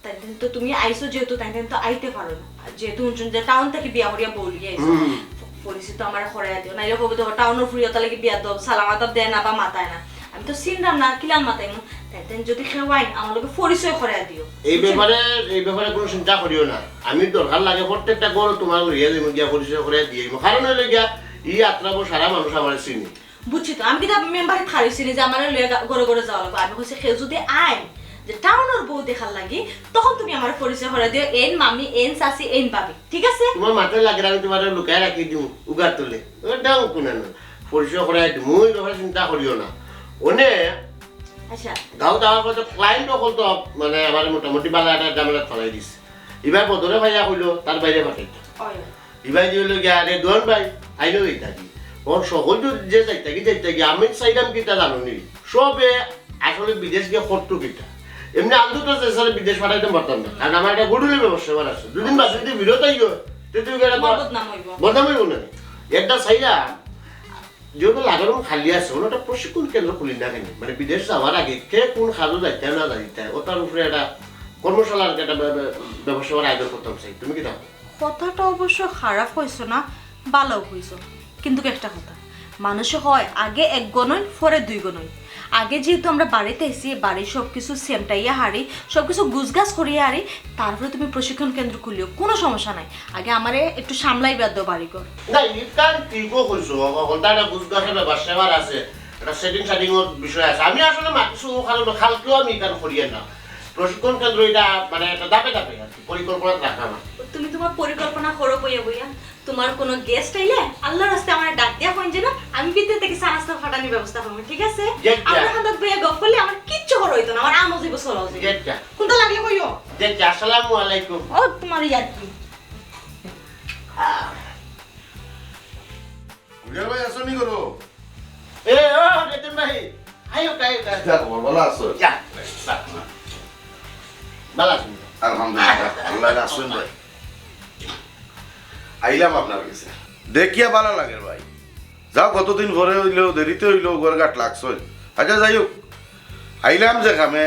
তাই দিন তো তুমি আইছো যেহেতু, তাই দিন তো আইতে পারো না। আর যেহেতু হুনছইন যে টাউন থাকি বিয়া করিয়া বউ লইয়া আইছো, হুম। পরিচিত আমার খরাইয়া দিও, নাইলে কবে তো টাউনের ফুরিয়া তাহলে কি বিয়া দব, সালাম আদাব দেয় না বা মাতায় না। আমি তো চিনলাম না, কিলান মাতাইমু? তাই দিন যদি কেউ আইন, আমার লগে পরিচয় খরাইয়া দিও। এই বুঝছো? ব্যাপারে, এই ব্যাপারে কোনো চিন্তা করিও না। আমি দরকার লাগে প্রত্যেকটা ঘর তোমার লইয়া যাইমু, গিয়া পরিচয় খরাইয়া দিয়ে আইমু। কারণ হইলে গিয়া, এই আত্রাবো সারা মানুষ আমার চিনি। বুঝছি তো, আমি কিন্তু মেম্বারে খারিছি নি যে আমার লইয়া গা-, ঘরে ঘরে যাওয়া লাগবে। আমি কইছি, কেউ যদি আয় যে টাউনের বউ দেখার লাগি, তখন তুমি আমার পরিচয় করে দিও, এন মামি, এন চাচি, এন ভাবি, ঠিক আছে? তোমার মাথায় লাগে, আমি তোমার লুকায় রাখি দিমু, উগার তুলে। ওটা কোন না, পরিচয় করে দিমু, ওই ব্যাপারে চিন্তা করিও না। ওনে আচ্ছা। গাঁও যাওয়ার পথে ক্লায়েন্ট অকল তো মানে আমার মোটামুটি বালা একটা ঝামেলা ফালাই দিছে। এবার বদরে ভাইয়া কইলো, তার বাইরে পাঠাইতো। ওই। ইবাই যে হইলো গিয়া, আরে দোয়ান ভাই, আইলো এই থাকি। ওর সকল যে, যে যাইতাগি, যাইতাগি, আমি চাইলাম কিতা জানো নি? সবে আসলে বিদেশ গিয়া করতো কিতা? এমনি আন্দু তো যে স্যার বিদেশ পাঠাইতে পারতাম না। কারণ আমার একটা গুডুলের ব্যবসা আমার আছে। দুদিন বাদে যদি ফিরত আইও, তে তুমি গেলে তোমার বদনাম হইব। বদনাম হইব না। একটা চাইলাম, যেহেতু লাগানো খালি আছে, ওর একটা প্রশিক্ষণ কেন্দ্র খুলি না কেন? মানে বিদেশ যাওয়ার আগে কে কোন খাদো যাইতে না যাইতে, ওটার উপরে একটা কর্মশালার একটা ব্য-, ব্য-, ব্যবস্থা করার আয়োজন করতাম চাই। তুমি কি দেখো? কথাটা অবশ্য খারাপ কইছো না, ভালাও কইছো। কিন্তু একটা কথা, মানুষে হয় আগে এক গণই, পরে দুই গণই। আগে যেহেতু আমরা বাড়িতে আইছি, বাড়ির সব কিছু সেমটাইয়া হারি, সব কিছু গুছগাছ করিয়া হারি, তারপরে তুমি প্রশিক্ষণ কেন্দ্র খুলিও, কোনো সমস্যা নাই। আগে আমারে একটু সামলাইবার দাও বাড়িঘর। না, ইখান ঠিকও কইছো, হকলতা একটা গুছগাছর ব্যাপার স্যাপার আছে, একটা সেটিং সেটিংর বিষয় আছে। আমি আসলে মাতিছি ও কারণে কালকেও আমি ইখান করিয়া না। প্রশিক্ষণ কেন্দ্র এটা মানে একটা ধাপে ধাপে আর কি, পরিকল্পনা রাখা আমার। তুমি তোমার পরিকল্পনা করো বইয়া বইয়া, তোমার কোনো গেস্ট আইলে আল্লাহর রাস্তে আমার ডাক দিয়া কইন যে না, আমি ভিতরে থেকে চা নাস্তা ফাটানির ব্যবস্থা করবো, ঠিক আছে? যে, যে। আমরা হান্দাত বইয়া গপ করলে আমার কি কিচ্ছু করো হইতো না, আমার আমও যাইব, চলাও যাইব। জি আচ্ছা। কোনটা লাগলে কইও। জি আচ্ছা, আসসালামু আলাইকুম। ও, তোমার ইয়ার কি? গুলিয়ার ভাই, আছো নি ঘরো? এ, ও, রেতন ভাই। আইও, আইও, আইও। যা, খবর, ভালো আছো? যা, যা। ভালো আছো? আলহামদুলিল্লাহ, আল্লাহ রাখছেন ভাই। আইলাম আপনার কাছে। দেখিয়া ভালো লাগে ভাই। যাও, কতদিন পরে হইলেও, দেরিতে হইলেও, ঘর ঘাট লাগছে। আচ্ছা, যাই হোক, আইলাম যে কামে,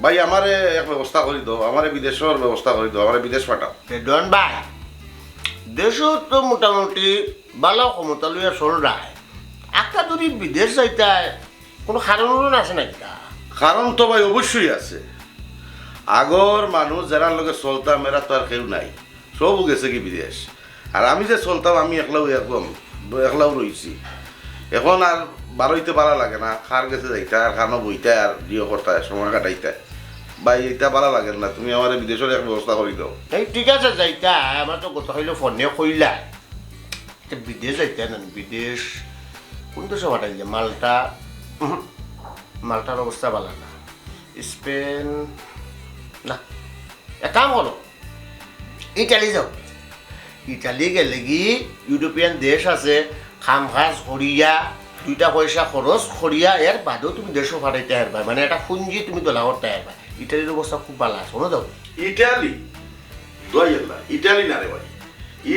ভাই, আমারে এক ব্যবস্থা করি দাও, আমারে বিদেশর ব্যবস্থা করি দাও, আমারে বিদেশ পাঠাও। রেদওয়ান ভাই, দেশও তো মোটামুটি ভালো ক্ষমতা লইয়া চলরায়। একটা যদি বিদেশ যাইতায়, কোনো কারণ উরণ আছে না কিতা? কারণ তো ভাই অবশ্যই আছে। আগর মানুষ যারার লগে চলতাম, এরা তো আর কেউ নাই, সব গেছে কি বিদেশ। আর আমি যে চলতাম, আমি একলাউ একদম একলাউ রইছি। এখন আর বারইতে ভালা লাগে না, কার গেছে যাইতা আর কানো বইতা আর জিও করতা, সময় কাটাইতা। ভাই, এটা ভালা লাগে না, তুমি আমারে বিদেশর এক ব্যবস্থা করি দাও। এই ঠিক আছে, যাইতা, আমার তো কথা হইলো ফোনে কইলা। তে বিদেশ যাইতা না, বিদেশ কোন দেশে পাঠাইলে? মাল্টা, উহুম, মাল্টার অবস্থা ভালা না। স্পেন, না, এক কাম করো, ইটালি যাও। ইটালি গেলে কি ইউরোপিয়ান দেশ আছে, কাম কাজ করিয়া, দুইটা পয়সা খরচ করিয়া, এর বাদেও তুমি দেশও পাঠাইতে পারবা। মানে, একটা পুঞ্জি তুমি দলা করতে পারবা। ইটালির অবস্থা খুব ভালা আছে, শোনো যাও। ইটালি? দোয়াই আল্লাহ, ইটালি না রে ভাই।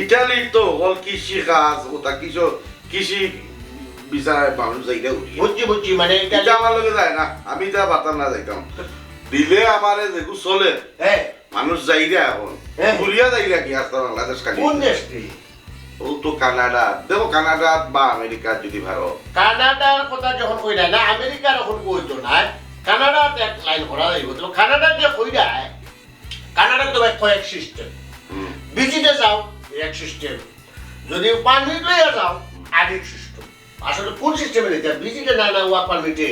ইটালি তো হল কৃষি কাজ, ওটা কিছু কৃষি বিষয়ে মানুষ যাইরা উঠি। বুঝছি, বুঝছি, মানে ইটালি এটা আমার লগে যায় না, আমি এটা বাতার না যাইতাম। দিলে আমারে যেগু চলে, হ্যাঁ। মানুষ যাইরা এখন। হ্যাঁ। ঘুরিয়া যাইরা কি আস্তা বাংলাদেশ খালি? কোন দেশ রে? ও তো কানাডা। দেখো, কানাডা বা আমেরিকা যদি ভারত। কানাডার কথা যখন কইরা না, আমেরিকার এখন কইতো না। কানাডা তো এক লাইন করা যাইব। তো কানাডা যে কইরা, কানাডা তো ভাই কয়েক সিস্টেম। হুম। ভিজিটে যাও, এক সিস্টেম। যদি পারমিট লইয়া যাও, আরেক সিস্টেম। আসলে কোন সিস্টেমে নিতে? ভিজিটে না, না ওয়ার্ক পারমিটে?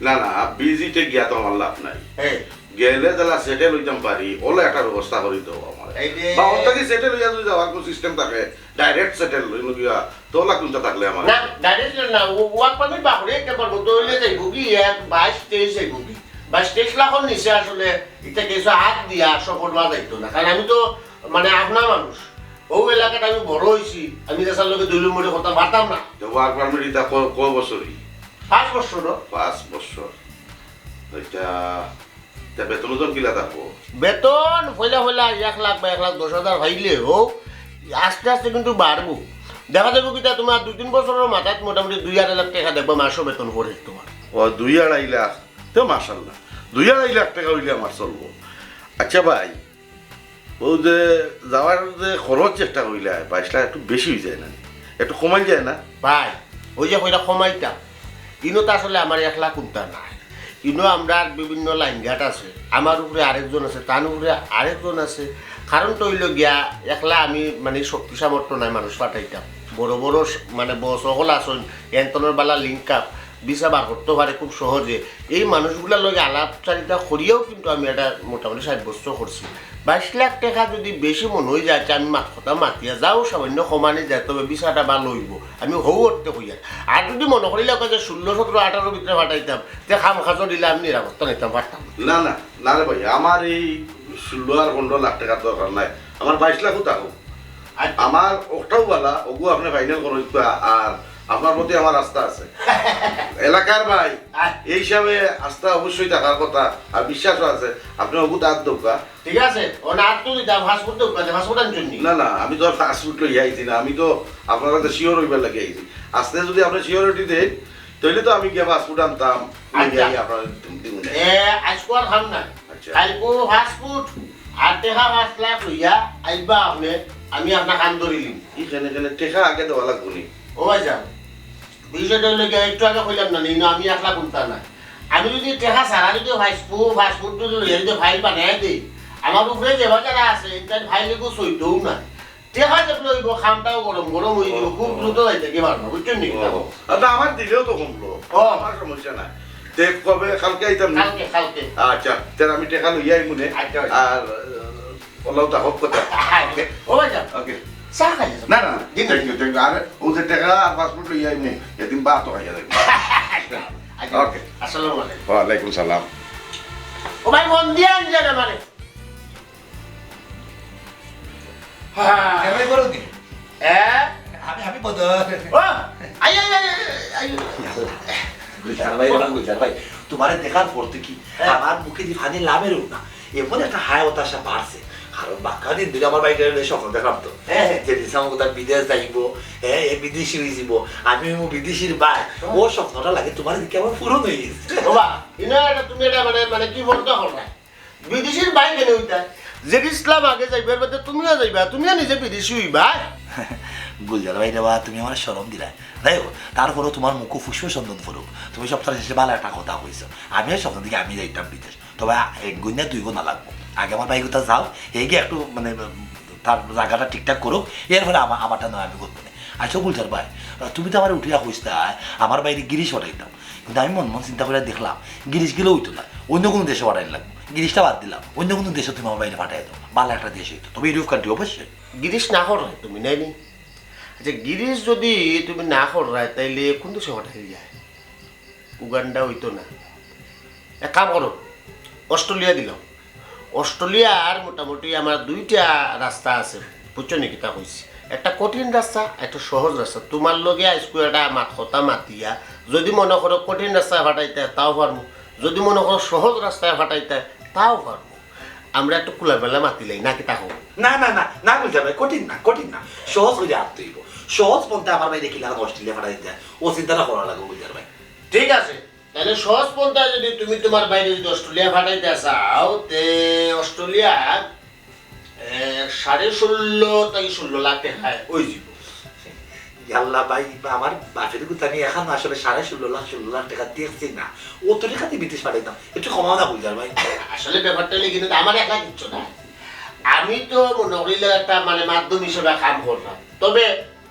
না, না, ভিজিটে গিয়া তো আমার লাভ নাই। হ্যাঁ। গেলে তাহলে সেটেল হইতাম পারি, ওলা একটা ব্যবস্থা করি দাও আমার। এই যে বা ওটা কি সেটেল হইয়া যদি যাওয়ার কোনো সিস্টেম থাকে, ডাইরেক্ট সেটেল হইল গিয়া, তো ওলা কোনটা থাকলে আমার? না, ডাইরেক্ট না, ও ওয়ার্ক পারমিট বাপরে একটা পারবো, তো হইলে যাইব কি, এক বাইশ তেইশ যাইব কি? বাইশ তেইশ লাখর নিচে আসলে এটা কিছু হাত দিয়া সফর না যাইতো না, কারণ আমি তো মানে আপনার মানুষ, ও এলাকাটা আমি বড় হইছি, আমি দেশের লোকে দুই নম্বরে করতাম পারতাম না। তো ওয়ার্ক পারমিট এটা ক-, ক বছরই? পাঁচ বছর। পাঁচ বছর। এটা, এটা বেতন ওজন কিলা থাকবো? বেতন পয়লা পয়লা এক লাখ বা এক লাখ দশ হাজার পাইলেও আস্তে আস্তে কিন্তু বাড়বো। দেখা যাবে কিতা, তোমার দুই তিন বছরের মাথাত মোটামুটি দুই আড়াই লাখ টাকা দেখবা মাসও বেতন পড়ে তোমার। ও, দুই আড়াই লাখ? তো মাশাল্লাহ, দুই আড়াই লাখ টাকা হইলে আমার চলবো। আচ্ছা ভাই, ও যে যাওয়ার যে খরচ একটা হইলে বাইশ লাখ একটু বেশি হয়ে যায় না? একটু কমাই যায় না? ভাই, ওই যে কইরা কমাইতাম, ইনো তো আসলে আমার একলা কুন্তা নাই, ইনো আমরার বিভিন্ন লাইনঘাট আছে, আমার উপরে আরেকজন আছে, তার উপরে আরেকজন আছে। কারণ তো হইল গিয়া, একলা আমি মানে শক্তি সামর্থ্য নাই মানুষ পাঠাইতাম। বড় বড় স-, মানে বস অকল আছইন, এন্তনর বালা লিঙ্ক আপ, ভিসা বার করতে পারে খুব সহজে। এই মানুষগুলার লগে আলাপচারিতা করিয়াও কিন্তু আমি এটা মোটামুটি সাব্যস্ত করছি। বাইশ লাখ টাকা যদি বেশি মনে হয়ে যায়, আমি মাত কথা মাতিয়া যাও, সামান্য কমানি যায়, তবে ভিসাটা ভালো হইব, আমি হৌ অর্থে কইয়ার। আর যদি মনে করিলে কয় যে ষোলো, সতেরো, আঠারো ভিতরে পাঠাইতাম, তে খাম খাজো দিলে আমি নিরাপত্তা নিতাম পারতাম না। না, না, না রে ভাই, আমার এই ষোলো আর পনেরো লাখ টাকার দরকার নাই, আমার বাইশ লাখও থাকুক। আচ্ছা। আমার ওটাও বালা, ওগু আপনি ফাইনাল করুন, আর আপনার প্রতি আমার আস্থা আছে। এলাকার ভাই, আচ্ছা। এই হিসাবে আস্থা অবশ্যই থাকার কথা, আর বিশ্বাসও আছে। আপনি ওগু তার দোকা। ঠিক আছে, ও না, আর তুই যা, পাসপোর্ট দোকা, পাসপোর্ট আনছুন নি? না, না, আমি তো আর পাসপোর্ট লইয়া আইছি না, আমি তো আপনার কাছে শিওর হইবার লাগি আইছি। আস্তে যদি আপনি সিওরিটি দেন, তাহলে তো আমি গিয়া পাসপোর্ট আনতাম, আচ্ছা। লইয়া আইয়া আপনার দিব না। এ, আজকে আর খাম না। আচ্ছা। কালকে পাসপোর্ট আর টাকা পাঁচ লাখ লইয়া আইবা আপনি, আমি আপনার কাম ধরিলিম। এখানে, এখানে টাকা আগে দেওয়া লাগবো নি? ও ভাইজান, বিষয়টা হইলো কি, একটু আগে কইলাম না, নিন, আমি একলা কুন্তা না। আমি যদি টাকা ছাড়া যদি পাসপোর্ট, পাসপোর্ট যদি লইয়া যদি ফাইল বানাই দেই, আমার উপরে যে বাজারা আছে, এটা ফাইল এগু সইতেও না। টাকা যে লইব, খামটাও গরম গরম হয়ে যাবে, খুব দ্রুত যাইতে কি পারবো, বুঝছেন নি? ও, আর না, আমার দিলেও তো কমলো, ও। আমার সমস্যা নাই। তে কবে, কালকে আইতাম নি? কালকে, কালকে। আচ্ছা, তাহলে আমি টাকা লইয়া আইমু নে। আচ্ছা, আচ্ছা। আর, আহ, ওলাও তা হোক কথা। আচ্ছা। ও ভাইজান, ওকে। চা খাই যাচ্ছেন? না, না, না। দিন। Thank you, thank you। আরে, ও যে টাকা আর পাসপোর্ট লইয়া আইমু, এদিন ভাত তো খাইয়া যাইমু। আচ্ছা, OK। আসসালামু আলাইকুম। ওয়ালাইকুম সালাম। ও ভাই, মন দিয়া আনছেন আমারে। হ্যাঁ। এমনি করো নি? হ্যাঁ? আমি, আমি বদর। ও, আই, আই, আই, আই, আই। গুলজার ভাই, ও। গুলজার ভাই, তোমারে দেখার পর থাকি হ্যাঁ। আমার মুখে দি পানি লামেরও না। এমন একটা হায় হতাশা বাড়ছে। কারণ বাক্কা দিন ধরে আমার ভাইটারে লইয়া স্বপ্ন দেখলাম তো। হ্যাঁ, হ্যাঁ। যে দিন আমার কথা বিদেশ যাইবো, হ্যাঁ, এ বিদেশি হয়ে যাবো, আমি হইবো বিদেশির ভাই। হ্যাঁ। ও স্বপ্নটা লাগে তোমার দিকে আমার পূরণ হয়ে গেছে। বাবা, ইনো এটা তুমি এটা মানে, মানে কি বলতে হবে না? বিদেশির ভাই কেন হইতা? যে ইসলাম আগে যাইবে, এর মধ্যে তুমিও যাইবা, তুমিও নিজে বিদেশি হইবা। গুলজার ভাই রে বা, তুমি আমার শরম দিলা। যাই হোক, তারপরেও তোমার মুখো পুষ্প চন্দন ফুটুক। তুমি সপ্তাহ শেষে ভালো একটা কথা কইছো। আমিও স্বপ্ন দেখি আমি যাইতাম বিদেশ। তবে এক গুণ না দুই গুণ না লাগবো। আগে আমার ভাই কোথাও যাও, এই গিয়ে একটু মানে তার জায়গাটা ঠিকঠাক করুক, এরপরে আমার, আমারটা নয় আমি করবো না। আচ্ছা গুলজার ভাই, তুমি তো আমার উঠিয়া কইস্তা, আমার বাইরে গিরিশ পাঠাইতাম, কিন্তু আমি মন মন চিন্তা করে দেখলাম, গিরিশ গেলে হইতো না, অন্য কোনো দেশে পাঠাই লাগবো। গিরিশটা বাদ দিলাম, অন্য কোনো দেশে তুমি আমার বাইরে পাঠাই দাও, ভালো একটা দেশ হইতো, তবে ইউরোপ কান্ট্রি অবশ্যই। গিরিশ না করো তুমি, নাই নি? আচ্ছা, গিরিশ যদি তুমি না কররায়, তাইলে কোন দেশে পাঠাই যায়? উগান্ডা হইতো না। এক কাম করো, অস্ট্রেলিয়া দিলাম। অস্ট্রেলিয়ার মোটামুটি আমার দুইটা রাস্তা আছে, বুঝছো নি কিতা কইছি? একটা কঠিন রাস্তা, একটা সহজ রাস্তা। তোমার লগে আইজকু একটা মাত কথা মাতিয়া, যদি মনে করো কঠিন রাস্তায় ফাটাইতে, তাও পারমু। যদি মনে করো সহজ রাস্তায় ফাটাইতে, তাও পারমু। আমরা একটু খোলামেলা মাতিলাই, না কিতা কও? না, না, না, না, গুলজার ভাই, কঠিন না, কঠিন না। সহজ করে আনতে হইব। সহজ পন্থা আমার বাইরে কিলা অস্ট্রেলিয়া ফাটাই দেয়, ও চিন্তাটা করা লাগবে, গুলজার ভাই। ঠিক আছে, তাহলে সহজ পন্থায় যদি তুমি তোমার বাইরে যদি অস্ট্রেলিয়া ফাটাইতে চাও, তে অস্ট্রেলিয়া, এ, সাড়ে ষোলো থেকে ষোলো লাখ টাকায় ওই দিব। ইয়াল্লা ভাই, বা আমার বাপের কথা আমি এখন আসলে সাড়ে ষোলো লাখ, ষোলো লাখ টাকা দেখছি না। অত টাকা দিয়ে বিদেশ ফাটাইতাম, একটু কমাও না, গুলজার ভাই। আসলে ব্যাপারটা হইলে কিন্তু আমার একলা কিচ্ছু না, আমি তো মনে করিলে একটা মানে মাধ্যম হিসেবে কাম করলাম, তবে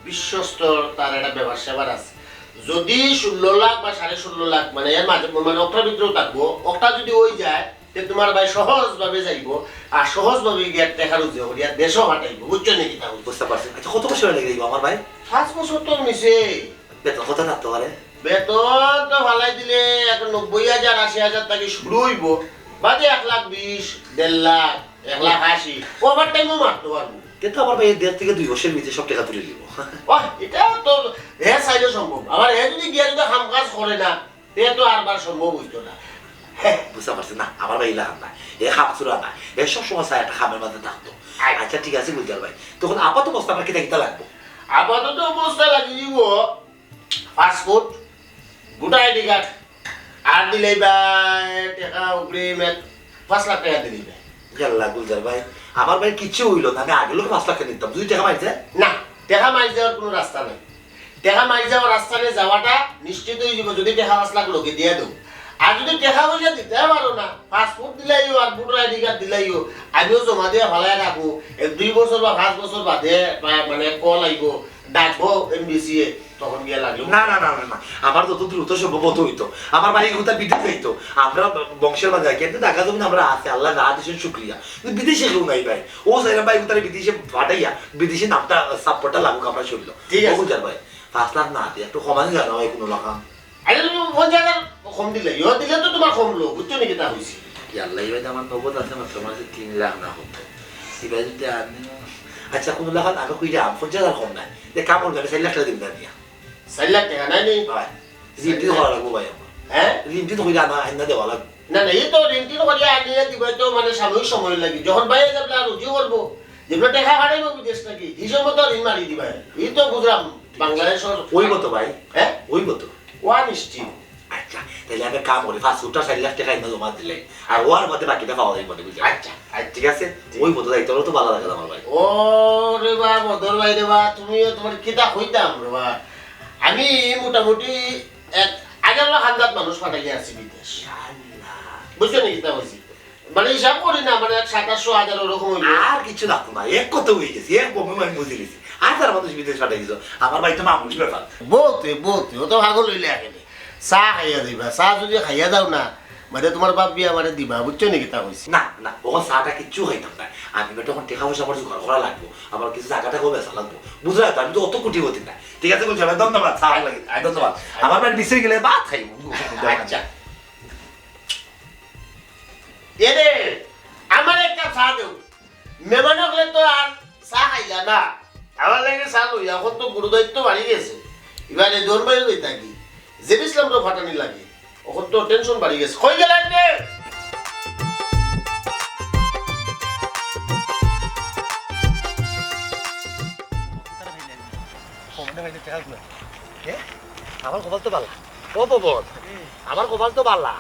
বিশ্বস্ত তার একটা ব্যাপার স্যাপার আছে। যদি ষোলো লাখ বা সাড়ে ষোলো লাখ, মানে এর মাঝে, মানে অক্টার ভিতরেও থাকবো, অক্টা যদি ওই যায়, তে তোমার ভাই সহজভাবে যাইবো, আর সহজভাবে গিয়া টেকা রুজি করিয়া দেশও ফাটাইবো, বুঝছো নি কিতা কইছি? বুঝতে পারছি। আচ্ছা, কত বছর লেগে যাইবো আমার ভাই? পাঁচ বছর তো নিচে। বেতন কত থাকতে পারে? বেতন তো ফালাই দিলে একটা নব্বই হাজার, আশি হাজার থাকি শুরু হইবো, বাদে এক লাখ বিশ, দেড় লাখ, এক লাখ আশি, ওভার টাইমও মারতে পারবো। কিন্তু আমার ভাই দেড় থেকে দুই বছরের ভিতরে সব টাকা তুলে নিব। ওহ, এটা তো হে চাইলে সম্ভব। আবার হে যদি গিয়া যদি কাম কাজ করে না, তে তো আর বার সম্ভব হইতো না। বুঝতে পারছি না, আমার ভাই ইলাখান না, এ খাপচুরা না, এ সব সময় চায় একটা খামের মাঝে থাকতো। আচ্ছা। আচ্ছা, ঠিক আছে, গুলজার ভাই, তখন আপাতত অবস্থা আপনার কিতা কিতা লাগবো? আপাতত অবস্থা লাগি দিব পাসপোর্ট, ভোটার আইডি কার্ড, আর দিলেই বা টাকা অগ্রিম এক পাঁচ লাখ টাকা দিলেই বা। ইয়াল্লা, গুলজার ভাই, আমার ভাই কিচ্ছু হইলো না, আমি আগে লোক পাঁচ লাখ টাকা নিতাম, যদি টাকা মারি যায়। না, টাকা মারি যাওয়ার কোনো রাস্তা নাই। টেকা মারি যাওয়ার রাস্তা নিয়া যাওয়াটা নিশ্চিত হয়ে যাবো, যদি টেকা পাঁচ লাখ লোকে দিয়ে দেবো। আর যদি টেকা পয়সা দিতে পারো না, পাসপোর্ট দিলাইও আর ভোটার আইডি কার্ড দিলাইও, আমিও জমা দিয়ে ফালাই রাখবো। এক দুই বছর বা পাঁচ বছর বাদে বা মানে কল আইবো, ডাকবো এমবিসি এ, তখন গিয়া লাগলো। না, না, না, না, না, আমার যত দ্রুত সম্ভব অত হইতো। আমার ভাই কোথায় বিদেশ যাইতো, আমরা বংশের বাজার কিন্তু ঢাকা জমিন আমরা আছে, আল্লাহ যা দিয়েছেন শুক্রিয়া। কিন্তু বিদেশে কেউ নাই ভাই, ও সাইরা ভাই কোথায় বিদেশে পাঠাইয়া বিদেশি নামটা সাপোর্টটা লাগুক আমরা শুনলো। ঠিক আছে। বুঝার ভাই, পাঁচ লাখ না দিয়ে একটু কমানি জানো ভাই কোনো রকম। আরে তুমি পঞ্চাশ হাজার কম দিলে, ইয়ে দিলে তো তোমার কমলো, বুঝছো নি কিতা হইছে? ইয়াল্লা, এবার আমার নগদ আছে মাত্র, আমার আছে তিন লাখ না হতো। এবার যদি আমি, আচ্ছা, কোনো লাখ আমি কই যাম, পঞ্চাশ হাজার কম নাই। যে কাম করবে, আমি চার লাখ টাকা দিন না দিয়া। চার লাখ টাকা নাই নি? ভাই, ঋণ টিন করা লাগবো ভাই আমার। হ্যাঁ? ঋণ টিন কইরা আনা, আইনা দেওয়া লাগবো। না, না, এই তো ঋণ টিন করিয়া আনিয়া দিবা তো মানে সাময়িক সময় লাগি। যখন বাইরে যাবে আর রুজি করবো, যেগুলো টাকা হারাইবো বিদেশ থাকি, হিসাব মতো ঋণ মারি দিবা। এই তো বুঝলাম, বাংলাদেশ ওই মতো ভাই। হ্যাঁ? ওই মতো। ওয়া নিশ্চিত। আচ্ছা, তাহলে আমি কাম করি, পাসপোর্টটা চার লাখ টাকা এনে জমা দিলে, আর ওয়ার মধ্যে বাকিটা পাওয়া যাইব না, বুঝলি? আচ্ছা, আচ্ছা। ঠিক আছে? জি। ওই মতো যাইতে হলে তো ভালো লাগে আমার ভাই। ও রে বা, বদর ভাই রে বা, তুমিও তোমার কিতা কইতাম রে বা। আমি মোটামুটি এক আঠারো হাজার মানুষ পাঠাইয়া আছি বিদেশ। আল্লাহ। বুঝছো নি কিতা কইছি? মানে হিসাব করি না, মানে এক সাতাশশো হাজার ওরকম হইবে। আর কিছু লাগতো না, এক কত হয়ে গেছে, এক কমে আমি বুঝে গেছি। হাজার মানুষ বিদেশ পাঠাই দিছো, আমার ভাই তো মামুলি ব্যাপার। বলতে, বলতে, ও তো পাগল হইলে আগে নে। চা খাইয়া যাইবা, চা যদি খাইয়া যাও না, মানে তোমার বাপ বিয়া মানে দিবা, বুঝছো নি কিতা কইছি? না, না, ও চাটা কিচ্ছু খাইতাম না। আমি বেটা অখন টেকা পয়সা আমার জোগাড় করা লাগবো, আমার কিছু জাগা টাগাও বেচা লাগবো, বুঝরায় তো? আমি তো অত কোটিপতি না। ঠিক আছে, গুলজার ভাই, ধন্যবাদ, চা লাগি, ধন্যবাদ। আমার বাড়ি বিদেশ গেলে ভাত খাইমু। আচ্ছা। এরে, আমার এক কাপ চা দেও। মেহমান অকলে তো আর চা খাইলা না। আমার লাগি চা লইয়া, অখন তো গুরু দায়িত্ব বাড়ি গেছে। এবারে দৌড় মারি লই থাকি। জেবি ইসলাম তো ফাটানি লাগে। অখন তো টেনশন বাড়ি গেছে। কই গেলা এনে? আমার কপাল তো বালা। ও পবন, আমার কপাল তো বালা।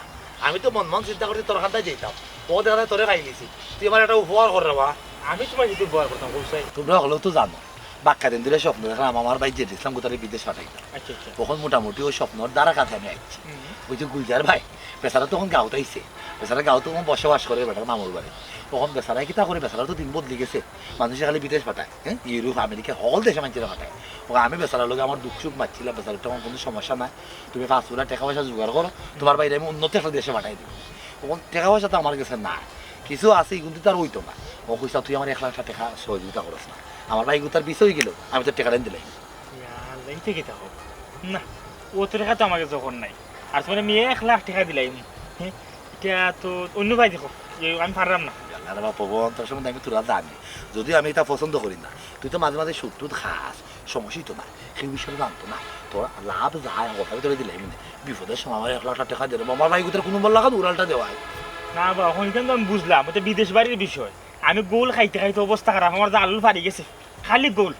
আমি তো মন মন চিন্তা করছি তোর খান্দায় যাইতাম। ও দেখা যায় তোরে পাইলিছি। তুই আমার একটা উপকার কর রে বা। আমি তোমার কি উপকার করতাম, কও চাই? তোমরা অকলেও তো জানো। বাক্কা দিন ধরে স্বপ্ন দেখলাম, আমার ভাই যে ইসলাম গুতারে বিদেশ পাঠাইতাম। আচ্ছা, আচ্ছা। অখন মোটামুটি ওই স্বপ্নর দ্বারা কাছে আমি আইছি। হুম। ওই যে গুলজার ভাই, বেচারা তো অখন গাঁওত আইছে। বেচারা গাঁওত অখন বসবাস করে বেটার মামুর বাড়ি। অখন বেচারায় কিতা করে, বেচারা তো দিন বদলি গেছে। মানুষে খালি বিদেশ পাঠায়, হ্যাঁ? ইউরোপ, আমেরিকা, হকল দেশে মানুষরে পাঠায়। ও আমি বেচারার লগে আমার দুঃখ সুখ মাতছিলাম, বেচারা তো আমার কোনো সমস্যা নাই। তুমি পাঁচ পুরা টেকা পয়সা জোগাড় করো, তোমার ভাইরে আমি উন্নত একটা দেশে পাঠাই দিমু। অখন টেকা পয়সা তো আমার গেছে না, কিছু আছে, ইগুন তো আর অইতো না। ও কইছে, "তুই আমার এক লাখ টেকা সহযোগিতা করস না, আমার ভাই গুতার বিদেশ অই গেল, আমি তো টেকাটা দিলাই।" ইয়া আল্লাহ, ইতে কিতা হোক? না, অত টেকা তো আমার গেছে অখন নাই। আর তোমার আমি এক লাখ টেকা দিলাইমু, হ্যাঁ? ইটা তো অন্য ভাই দেখো, আমি পারলাম না। আল্লাহ রে বাপ, ভগবান, তোর সম্বন্ধে আমি তোরা জানি। যদিও আমি ইতা পছন্দ করি না, তুই তো মাঝে মাঝে সুদ টুদ খাস, সমস্যা তো না, কেউ বিষয়ে জানতো না। তোর লাভ যায়, কথা ভিতরে দিলাইমু নে। বিপদের সময় আমার এক লাখ টেকা দিলে, আমার ভাই গুতার কোনো বললা খান উড়ালটা দেওয়ায়। না বা, অখন ইখান তো আমি বুঝলাম, ওটা বিদেশ বাড়ির বিষয়। আমি গোল খাইতে খাইতে অবস্থা খারাপ, আমার যে আলু ফাড়ি গেছে, খালি গোল।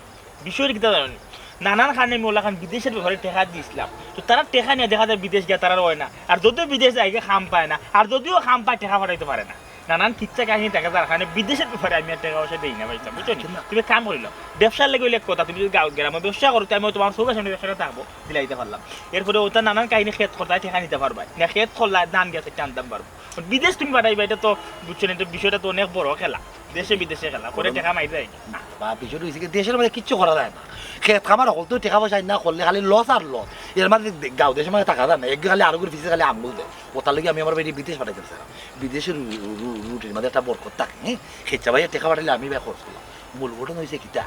বিষয় কিতা জানো নি? নানান খানে আমি ওলা খান বিদেশের ব্যাপারে টেকা দিছিলাম, তো তারা টেকা নিয়া দেখা যায় বিদেশ গিয়া তারার অয় না, আর যদিও বিদেশ যায় গিয়া কাম পায় না, আর যদিও কাম পায় টেকা পাঠাইতে পারে না। নানান কিচ্ছা কাহিনী দেখা যার কারণে বিদেশের ব্যাপারে আমি আর টেকা পয়সা দেই না, ভাই সাহেব, বুঝছো নি? না। তুমি কাম করিলাও, ব্যবসার লাগি অইলে এক কথা, তুমি যদি গাঁও গ্রামে ব্যবসা করো, তে আমি তোমার চোখের সামনে ব্যবসাটা থাকবো, দিলাইতে পারলাম। এরপরে ওটা নানান কাহিনী, খেত করতে টেকা নিতে পারবায় না, খেত করলে ধান গেছে টানতাম পারবো। বিদেশ তুমি পাঠাইবা, এটা তো, বুঝছো নি, এটা বিষয়টা তো অনেক বড় খেলা, দেশে বিদেশে খেলা, করে টেকা মারি যায়। না বা, বিষয়টা হইছে কি, দেশের মাঝে কিচ্ছু করা যায় না। খেত খামার হকল তো টেকা পয়সা না করলে খালি লস আর লস। এর মাঝে দে-, গাঁও দেশের মাঝে থাকা যায় না, একদিন খালি আরোগুর পিছে খালি আঙ্গুল দেয়। ওটার লাগি আমি আমার ভাইরে বিদেশ পাঠাইতে চাইলাম। বিদেশের রু-, রু-, রু-, রুটির মাঝে একটা বরকত থাকে, হ্যাঁ? খেচ্চা ভাইয়ে টেকা পাঠাইলে আমি ভাই খরচ করলাম। মূল ঘটনা হইছে কিতা,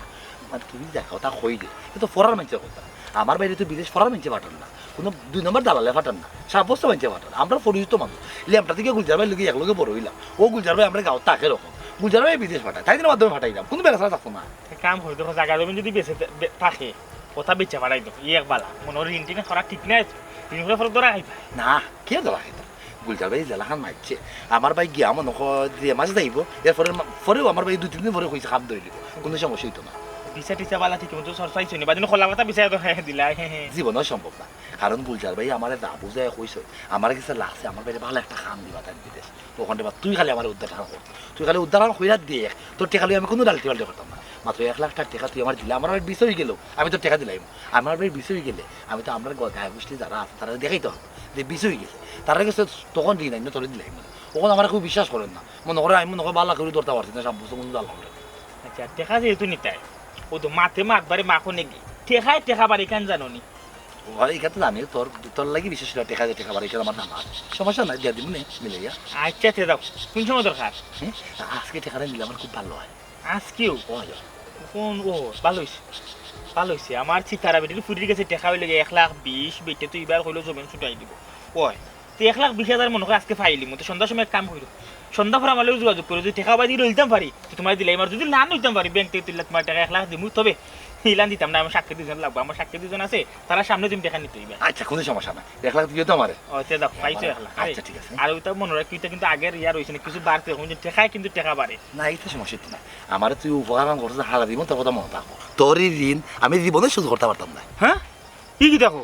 মানে, তুমি যে কথা কইলে, এ তো ফরার মানষর কথা। আমার ভাইরে তো বিদেশ ফরার মানষে পাঠান না, কোনো দুই নম্বর দালালে পাঠান না, সাব্যস্ত মানষে পাঠান। আমরা পরিচিত মানুষ। লেমটা থেকে গুলজার ভাইর লগে একলগে বড় হইলাম। ও গুলজার ভাই আমরা গাঁও থাকে রকম। গুলজার ভাই বিদেশ পাঠায়, তাই জন্য মাধ্যমে পাঠাইলাম। কোনো বেড়া ছাড়া থাকতো না। এক কাম করি, দেখো, জাগা জমি যদি বেচে থে-, বে-, থাকে, ওটা বেচা পাঠাই দেবো। ই এক বালা। মনে হয় ঋণ টিন করা ঠিক নাই। ঋণ করে ফেরত ধরা খাইবা। না, কে ধরা খাইতো? গুলজার ভাই জেলাখান মারছে। আমার ভাই গিয়া মনে হয় যে মাসে যাইবো, এরপরে মা-, পরেও আমার ভাই দুই তিন দিন পরে কইছে, "খাম ধরে দিব, কোনো সমস্যা হইতো না।" ভিসা টিসা বালা ঠিক মতো সরসাই শুনি, বাদিন খোলা কথা ভিসা তো হ্যাঁ দিলা, হ্যাঁ, হ্যাঁ। জীবনেও সম্ভব না, কারণ গুলজার ভাই আমার যা বুঝায় কইছে, আমার কাছে লাগছে, আমার ভাইরে ভালো একটা খাম দিবা তাই বিদেশ। ওখানে বা তুই খালি আমার উদ্ধার কর, তুই খালি উদ্ধার কইরা দেখ, তোর টেকা লই আমি কোনো ডালটি বালটি করতাম না। মাত্র এক লাখ টাকা তুই আমার দিলে, আমার আর বিষ হয়ে গেল, আমি তোর টেকা দিলাম। আমার ভাই বিষ হয়ে গেলে আমি তো আমরা গ-, গায়ে গোষ্ঠী যারা আছে, তারা দেখাইতে হবে যে বিষ হয়ে গেছে। তারা গেছে তখন দিন আইন তোরে দিলাই মানে। ওখানে আমার খুব বিশ্বাস করেন না। মনে করে আমি মনে করে বালা করে ধরতে পারছি না, সব বুঝতে কোনো জানলাম না। আচ্ছা, টেকা যেহেতু নিতাই, ও তো মাতে মাত বাড়ি মাখো নাকি? টেকায় টেকা বাড়ি কেন জানো নি? ও ভাই, এখানে তো জানি তোর, তোর লাগি বিশেষ করে টেকা, টেকা বাড়ি, এখানে আমার নাম আছে। সমস্যা নাই, দিয়া দিমু নে, মিলে গিয়া। আচ্ছা, তে দাও। কোন সময় দরকার? হ্যাঁ? আজকে টেকাটা নিলে আমার খুব ভালো হয়। আজকেও? ও, হয়। কোন, ও, ভালো হইছে। ভালো হইছে। আমার চিতারা বেটির ফুরির গেছে টেকা হইলে গিয়ে এক লাখ বিশ, বেটে তো এবার হইলো জমিন ছুটাই দিব। ওই, তো এক লাখ বিশ হাজার মনে হয় আজকে ফাইলি মতো। সন্ধ্যার সময় এক কাম করো। সন্ধ্যা পর আমার লগে যোগাযোগ করো। যদি টেকা বাদি লইতাম পারি, তো তোমার দিলে। এবার যদি না নিতাম পারি, ব্যাংক থেকে তুললে তোমার টেকা এক লাখ দিমু, তবে ইলান দিতাম না, আমার সাক্ষী দুজন লাগবো, আমার সাক্ষী দুজন আছে, তারা সামনে তুমি টেকা নিতে হইবে। আচ্ছা, কোনো সমস্যা না, এক লাখ দিয়ে তো আমারে। ও, তে দাও, পাইছো এক লাখ। আচ্ছা, ঠিক আছে। আর ওইটা মনে রাখি, ওইটা কিন্তু আগের ইয়ার হইছে না, কিছু বাড়তে এখন যে টেকায় কিন্তু টেকা বাড়ে। না, এইটা সমস্যা তো না। আমারে তুই উপকার করছিস, হারা জীবন তোর কথা মনে থাকবো। তোর এই ঋণ আমি জীবনে শোধ করতে পারতাম না। হ্যাঁ? কি কি দেখো?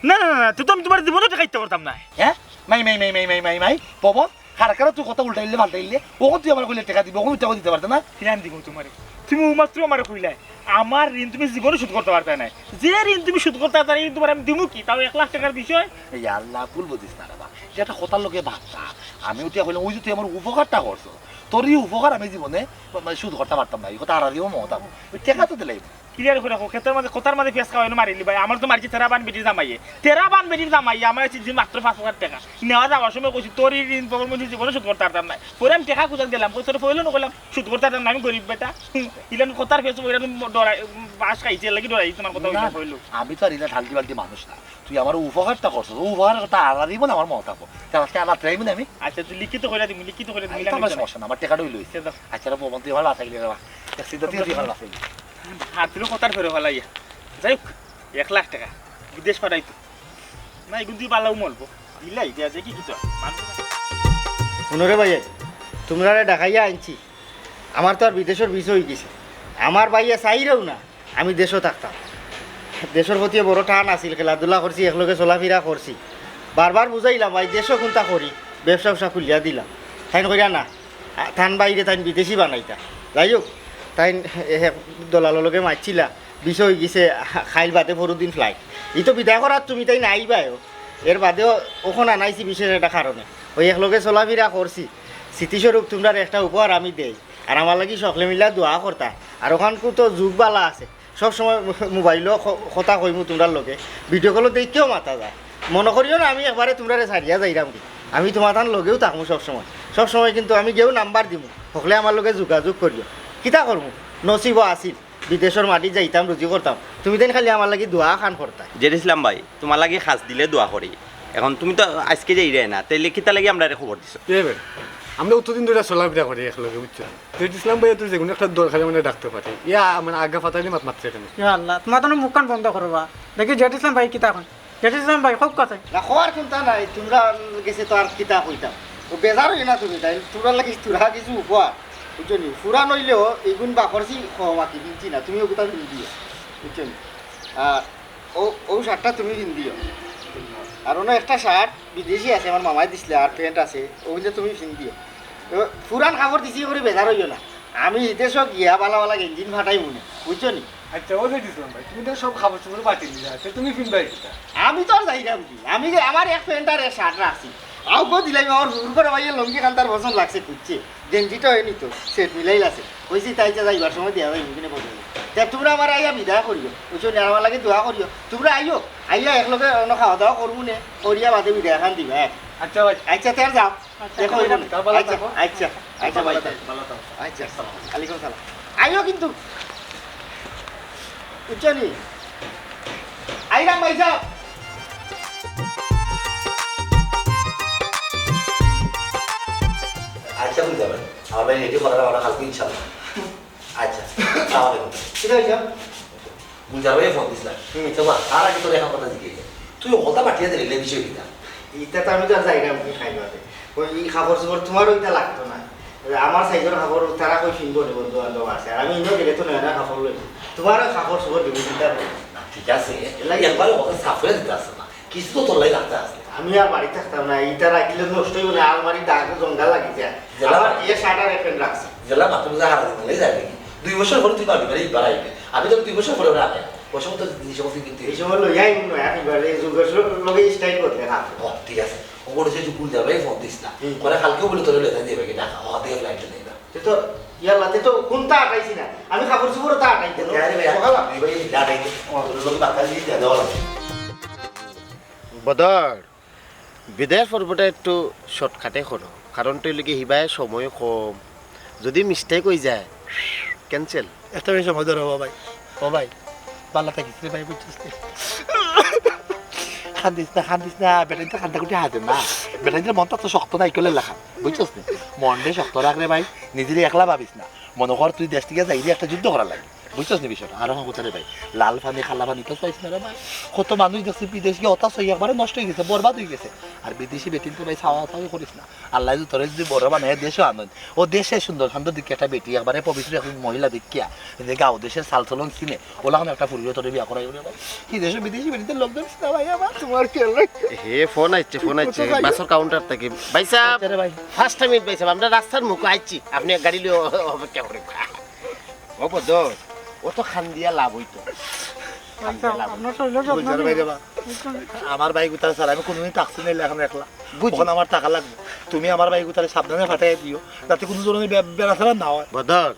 না, না, না, না, তুই তো আমি তোমার জীবনে টেকা দিতে পারতাম না। হ্যাঁ? মাই, মাই, মাই, মাই, মাই, মাই, মাই, পবন, কারা কারা তুই কথা উল্টাইলে পাল্টাইলে, ওখান তুই আমার কইলে টেকা দিবি, ওখান টেকা দিতে পারতে না। কিরান দিব তোমারে? তুমি ও মাত্র আমারে কইলাই, আমার ঋণ তুমি জীবনে শোধ করতে পারতে না। যে ঋণ তুমি শোধ করতে পারতে না, ঋণ তোমার আমি দিমু কি? তাও এক লাখ টাকার বিষয়। এই আল্লাহ, ভুল বুঝিস না রে বা। যে একটা কথার লগে বার্তা, আমি উঠিয়া কইলাম, ওই যে তুই আমার উপকারটা করছো, তোর এই উপকার আমি জীবনে মানে শোধ করতে পারতাম না। এই কথা আর দিব মমতা, ওই টেকা তো দিলাই। ক্লিয়ার করি কও, খেতর মাঝে, কথার মাঝে পেঁচ খাওয়াইনো মারিলি ভাই। আমার তো মারছে তেরা বান বেটির জামাইয়ে। তেরা বান বেটির জামাইয়ে আমার কাছে যে মাত্র পাঁচ হাজার টেকা। নেওয়া যাওয়ার সময় কইছি, "তোর ই ঋণ প্রকল্প জীবনে শোধ করতে পারতাম না।" পরে আমি টেকা খুঁজাত গেলাম, কই, "তোরে পয়লা না কইলাম, শোধ করতে পারতাম না, আমি গরিব বেটা।" ইলান কথার পেঁচ, ইলান ডরাই, বাঁশ খাইছে, এর লাগি ডরাই তোমার কথা না, কইলাম, না, কইলো। আমি তো আর ইলা ঢালকি বালতি মানুষ না। তুই আমার উপকারটা করছস, ও উপকারের কথা আল্লাহ দিব না আমার মত থাকবো। তা আজকে আল্লাহ ট্রাই মানে আমি আচ্ছা, তুই লিখিত কইরা দিবি, লিখিত কইরা দিবি, আচ্ছা, ইলান আমার বিষয়। সমস্যা না, আমার টেকাটাই লইছে। আচ্ছা, দাও। আচ্ছা, রে বন্ধু, আমার বাসায় গেলে বাবা। দেখছি তো তুই আমার বাসায় গেলে। আর তুই কথার ফেরো ফালাইয়া। যাই হোক, এক লাখ টেকা বিদেশ পাঠাইতো। না, এগুন তুই পালাও মলবো। দিলাই, দেয়া যায় কি কিছু? মানুষ হুনো রে ভাই, তুমরারে ডাকাইয়া আনছি। আমার তো আর বিদেশর ভিসা অই গেছে। আমার ভাইয়ে চাইরেও না আমি দেশো থাকতাম। দেশর প্রতি বড় টান আছিল, খেলাধুলা করছি, একলগে চলাফিরা করছি। বারবার বুঝাইলাম, "ভাই, দেশো কুনতা করি, ব্যবসা-ব্যবসা খুলিয়া দিলাম।" তাইন কইরা না, আ, তান বাইরে তাইন বিদেশি বানাইতা। যাই হোক, তাইন এক দলালর লগে মাতছিলা, ভিসা অই গেছে, খাইল বাদে পরদিন ফ্লাইট। ই তো বিদায় করার তুমি তাইন আইবায়ও। এর বাদেও অখন আনাইছি বিশেষ একটা কারণে। ওই একলগে চলাফিরা করছি, স্মৃতিস্বরূপ তুমরারে একটা উপহার আমি দেই। আর আমার লাগি সকলে মিলা দোয়া করতা। আর অখানকু তো যুগ বালা আছে, সব সময় মোবাইলো ক-, কথা কইমু তুমরার লগে, ভিডিও কলো দেখিও মাতা যায়। মনো করিও না আমি একবারে তুমরারে ছাড়িয়া যাইরাম কি, আমি তুমার তান লগেউ থাকমু সব সময়। সব সময় কিন্তু আমি গেউ নাম্বার দিমু, হকলে আমার লগে যোগাযোগ করিও। কিতা করমু, নসিবো আছিল, বিদেশর মাটিত যাইতাম, রুজি করতাম, তুমি তাইন খালি আমার লাগি দোয়া খান করতায়। জেড ইসলাম ভাই, তুমার লাগি খাছ দিলে দোয়া করি। এখন তুমি তো আইজকে যাইরায় না, তাইলে কিতা লাগি আমরারে খবর দিছো? এ ভাই, আমরা অতদিন ধরি চলাফিরা করি একলগে, বুঝছো? জেড ইসলাম ভাই তো যেকোনো একটা দরকারে মানে ডাকতে পারে। ইয়া, মানে আগা ফাতাইলে মাত মাতছে কেনে? ইয়া আল্লাহ, তুমার তো মুখখান বন্ধ করবা। দেখি জেড ইসলাম ভাই কিতা কয়। জেড ইসলাম ভাই, খুব কথা। না, কওয়ার কুনতা নাই, তুমরার গেছে তো আর কিতা কইতাম। ও বেজার অইও না তুমি, তাইন তুমরার লাগি থুড়া কিছু উপহার, বুঝছো নি? পুরান অইলেও ইগুন বাকরছি কম আর কি, কিনছি না, তুমিও কুতা কিনছি, বুঝছো নি? আর ও, ও শার্টটা তুমি পিন্দিও। আর অনো একটা শার্ট বিদেশি আছে, আমার মামায় দিছলা, আর প্যান্ট আছে, অউ কিন্তু তুমি পিন্দিও। তো পুরান কাপড় দিছি করি বেজার অইও না। আমি বিদেশো গিয়া বালা বালা গেঞ্জিন ফাটাইমু নে, বুঝছো নি? আচ্ছা, ও যে দিছলাম ভাই, তুমি তো সব কাপড় চোপড় বাটি দিলা, তে তুমি পিনবায় কিতা? আমি তো আর যাইরাম কি, আমি যে আমার এক প্যান্ট আর এক শার্ট রাখছি, আউগো দিলাইমু, আমার হুরুর ঘরর ভাইয়ে লুঙ্গি খান তার পছন্দ লাগছে, খুঁজছে। গেঞ্জিটা অয় নি তো, সেট মিলাইল আছে। কইছি তাই যে যাইবার সময় দিয়া যাইমু কিনে পছন্দ। তে তুমরা আমারে আইয়া বিদায় করিও, বুঝছো নি? আর আমার লাগি দোয়া করিও। তুমরা আইও, আইয়া একলগে অনো খাওয়া দাওয়া করমু নে, করিয়া বাদে বিদায় খান দিবা, এক। আচ্ছা ভাই। আচ্ছা, তে আর যাও। আচ্ছা, দেখো, ভাই, অইবো নে। ভালো আচ্ছা, থাকো। আচ্ছা, আচ্ছা, ভাই। ভালো থাকো। আচ্ছা, আসসালামু আলাইকুম। ওয়ালাইকুম সালাম। আইও কিন্তু। বুঝছো নি? আইরাম ভাই সাহেব। আচ্ছা, বুঝতে পারি। আমার ভাই রেডি করার আমরা কালকে ইনশাআল্লাহ। আচ্ছা, আসসালামু আলাইকুম। কিতা অইছে? গুলজার ভাইয়ে ফোন দিছলা। হুম। আচ্ছা, বা, তার আগে তোরে একটা কথা জিজ্ঞেস করি। তুই হকলতা পাঠিয়া দিলে, বিষয় কিতা? ইতা তো আমি তো আর যাইরাম কি খাইবাতে। ওই ই কাপড় চোপড় তুমারও ইতা লাগতো না। আমার সাইজর কাপড় তারা কই পিনবো নি, বন্ধু বান্ধব আছে। আর আমি ইনো গেলে তো নয়া নয়া কাপড় লইমু। তুমারও কাপড় চোপড় দিমু, চিন্তা করো না। না, ঠিক আছে। এর লাগি একবারে কথা সাফ করি দিতে আছে না। কিছু তো তোর লাগি রাখতে আছে। আমি আর বাড়িত থাকতাম না, ইতা রাখলে নষ্ট অইবো না, আলমারি দাগ জঙ্গা লাগি যায়। যেলা আমার ইয়ে শার্ট আর প্যান্ট রাখছি। যেলা মাত্র যা হারা দিন লই যাবে কি? দুই বছর পরে তুই পারবি, মানে, ইবার আইবে। আমি তো দুই বছর পরে ওরা আনে। ওই সময় তো জিনিস সমস্ত কিনতে এই সময় লইয়া আইবো না, এখন এবার এই যুগের লগে স্টাইল বদলে না। ও, ঠিক আছে। ও বলেছে যে গুলজার ভাই ফোন দিস না। হুম। করে কালকে বলে তোরে লইয়া যাবে কি ঢাকা, ও দিয়ে ফ্লাইটে যাইবা। তে তো, ইয়াল্লা, তে তো কুনতা আটাইছি না। আমি কাপড় চোপড় তা আটাই দিলাম। আরে ভাই, সকাল। তুই ভাই, যা আটাই দে। ও, তোর লোক বাতাস দিয়ে যা দেওয়া লাগে। বদর, বিদায় পর্বটা একটু শর্টকাটে করো, কারণ তো এর লাগি হিবায় সময় কম, যদি মিস্টেক অই যায়, ক্যান্সেল। একটা বেশি সময় ধরো, ও ভাই, ও ভাই, ভালা থাকিস রে ভাই, বুঝছস নি? কান্দিস না, কান্দিস না, বেটাইন তো কান্দা কুটি হাতে না, বেটাইন তো মনটা তো শক্ত নাই, কেলে লেখা, বুঝছস নি? মনটা শক্ত রাখ রে ভাই, নিজেরে একলা ভাবিস না, মনো কর তুই দেশ থাকি যাইরে একটা যুদ্ধ করা লাগে। বুঝছস নি বিষয়টা? আর অখন কথা রে ভাই, লাল পানি, কালা পানি তো চাইস না রে ভাই। কত মানুষ দেখছি বিদেশ গিয়া হতাশ অইয়া একবারে নষ্ট অই গেছে, বরবাদ অই গেছে। আর বিদেশি বেটিন তো ভাই চাওয়া চাওয়ি করিস না। আল্লায় যদি তোরে যদি বড় বানাইয়া দেশো আনইন, ও দেশে সুন্দর সুন্দর দেখি একটা বেটি, একবারে পবিত্র একজন মহিলা দেখিয়া, যে গাঁও দেশের চালচলন চিনে, ওলা অখন একটা ফুরিয়ে তোরে বিয়া করাই ওরে ভাই। কি দেশো বিদেশি বেটিতে লোক ধরিস না ভাই আমার, তোমার খেয়াল রাখ। হে, ফোন আইছে, ফোন আইছে, বাসর কাউন্টার থাকি। ভাই সাহেব, আচ্ছা রে ভাই। ফার্স্ট টাইম ভাই সাহেব, আমরা রাস্তার মুখো আইছি, আপনি এক গাড়ি লইয়া অপেক্ষা করুন। ও বদর, ও তো কান্দিয়া লাভ অইতো। কান্দিয়া লাভ অইতো। আপনার শরীরের যত্ন নিন। আমার ভাই গুতারে ছাড়া আমি কোনোদিন থাকছি না এখন একলা। বুঝি। অখন আমার থাকা লাগবো। তুমি আমার ভাই গুতারে সাবধানে পাঠাইয়া দিও, যাতে কোনো ধরনের বে-, বেড়াছেড়া না অয়। বদর,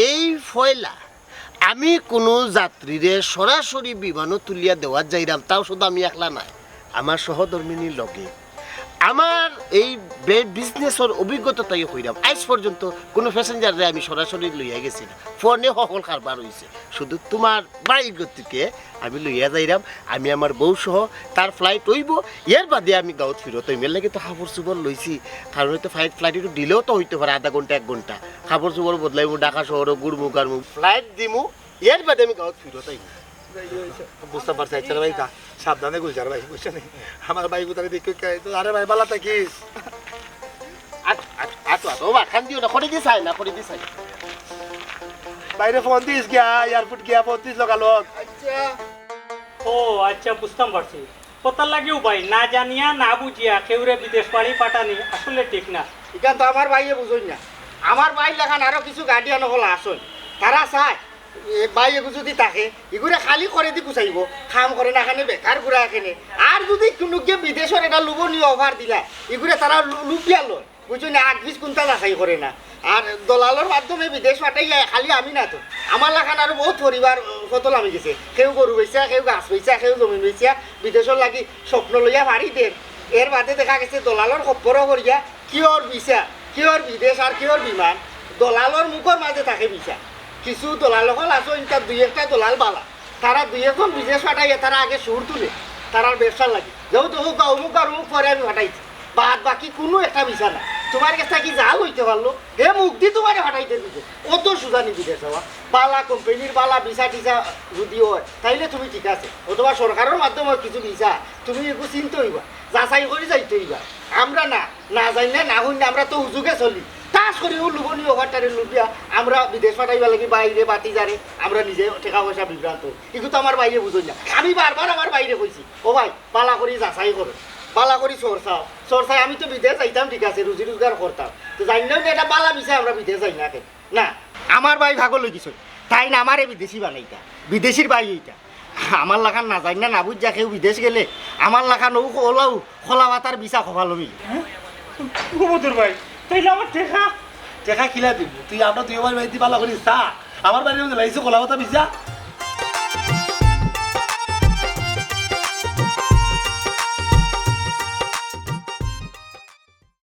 এই ফয়লা আমি কুনু যাত্রীরে সরাসরি বিমানো তুলিয়া দেওয়াত যাইরাম, তাও শুধু আমি একলা নায়, আমার সহধর্মিনীর লগে। আমার এই বে-, বিজনেসর অভিজ্ঞতা তাই কইরাম, আইজ পর্যন্ত কুনু প্যাসেঞ্জাররে আমি সরাসরি লইয়া গেছি না, ফোনে হকল কারবার অইছে। শুধু তুমার বাইগতিকে আমি লইয়া যাইরাম, আমি আমার বউ সহ, তার ফ্লাইট অইবো, এর বাদে আমি গাঁওত ফিরত অইমু। এর লাগি তো কাপড় চোপড় লইছি, কারণ অইতো ফ্লাইট, ফ্লাইট একটু ডিলেও তো অইতো পারে, আধা ঘন্টা, এক ঘন্টা। কাপড় চোপড় বদলাইমু, ঢাকা শহরো ঘুরমু, ঘারমু, ফ্লাইট দিমু, এর বাদে আমি গাঁওত ফিরত আইমু। বুঝতাম পারছি, আচ্ছা রে ভাই, যা, সাবধানে গুলজার ভাই, বুঝছো নি? আমার ভাই কোথায় দেখে কে-, আরে ভাই, বালা থাকিস। আট, আট, আট, আট, ও বা, খান দিও না, করে দিস আয় না, করে দিস আয়। বাইরে ফোন দিস গিয়া, এয়ারপোর্ট গিয়া ফোন দিস লগালগ। আচ্ছা। ও আচ্ছা, বুঝতাম পারছি। কথার লাগিও ভাই, না জানিয়া না বুঝিয়া কেউরে বিদেশ বাড়ি পাঠানি আসলে ঠিক না। ইখান তো আমার ভাইয়ে বুঝইন না। আমার ভাই লাখান আরো কিছু গার্ডিয়ান হকল আছইন, তারা চায় এ ভাই এগু যদি থাকে, ইগুরে খালি করে দি গুছাইবো, কাম করে না এখানে, বেকার ঘুরা এখানে। আর যদি কুনুগিয়ে বিদেশর একটা লোভনীয় অফার দিলা, ইগুরে তারা লু-, লুটিয়া লয়, বুঝছো নি? আগ পিছ কুনটা যাচাই করে না। আর দলালর মাধ্যমে বিদেশ পাঠাইয়া খালি আমি না তো, আমার লাখান আরো বহুত পরিবার, আহ, ফতলামি গেছে। কেউ গরু বেচা, কেউ গাছ বেচা, কেউ জমিন বেচা, বিদেশর লাগি স্বপ্ন লইয়া ফাড়ি দের। এর বাদে দেখা গেছে দলালর খপ্পরও করিয়া কিয়র ভিসা, কিয়র বিদেশ আর কিয়র বিমান, দলালর মুখর মাঝে থাকে ভিসা। কিছু দলাল হকল আছইন, তার দুই একটা দলাল বালা, তারা দুই একজন বিদেশ পাঠাইয়া তারা আগে সুর তুলে তারার ব্যবসার লাগি, যেহেতু হোক অমুক আর অমুক পরে আমি পাঠাইছি, বাদ বাকি কুনু একটা ভিসা না। তুমার গেছ থাকি যা লইতে পারলো, হে মুখ দি তুমারে পাঠাইতে দিছে। অত সুজা নি বিদেশ যাওয়া? বালা কোম্পানির বালা ভিসা টিসা যদি অয়, তাইলে তুমি ঠিক আছে, অথবা সরকারর মাধ্যমে কিছু ভিসা, তুমি এগু চিনতে অইবা, যাচাই করি যাইতে অইবা। আমরা না, না জানি না, না হুনি না, আমরা তো উজুগে চলি। তাস করি ও লুবনি অফারটারে লুবিয়া আমরা বিদেশ পাঠাইবার লাগি বাইরে বাতিজারে, আমরা নিজে টেকা পয়সা বিভ্রান্ত। ইগু তো আমার ভাইয়ে বুঝইন না। আমি বারবার আমার ভাইরে কইছি, "ও ভাই, বালা করি যাচাই করো, বালা করি চর্চাও, চর্চায় আমি তো বিদেশ যাইতাম, ঠিক আছে, রুজি রোজগার করতাম, তো জানি না এটা বালা ভিসায় আমরা বিদেশ যাই না কেন?" না, আমার ভাই পাগল অই গেছে, তাইন আমারে বিদেশি বানাইতা, বিদেশির ভাই অইতা। আমার লাখান না জানি না, না বুঝা কেউ বিদেশ গেলে, আমার লাখান ও ওলাও খোলা বাতার ভিসা কপালো মিলে। ও মধুর ভাই, তাইলে আমার টেকা? টেকা কিলা দিব? তুই আমরা দুই ভাই ভাই দি বালা করি চা। আমার বাড়ির মধ্যে লাইছে খোলা বাতা ভিসা।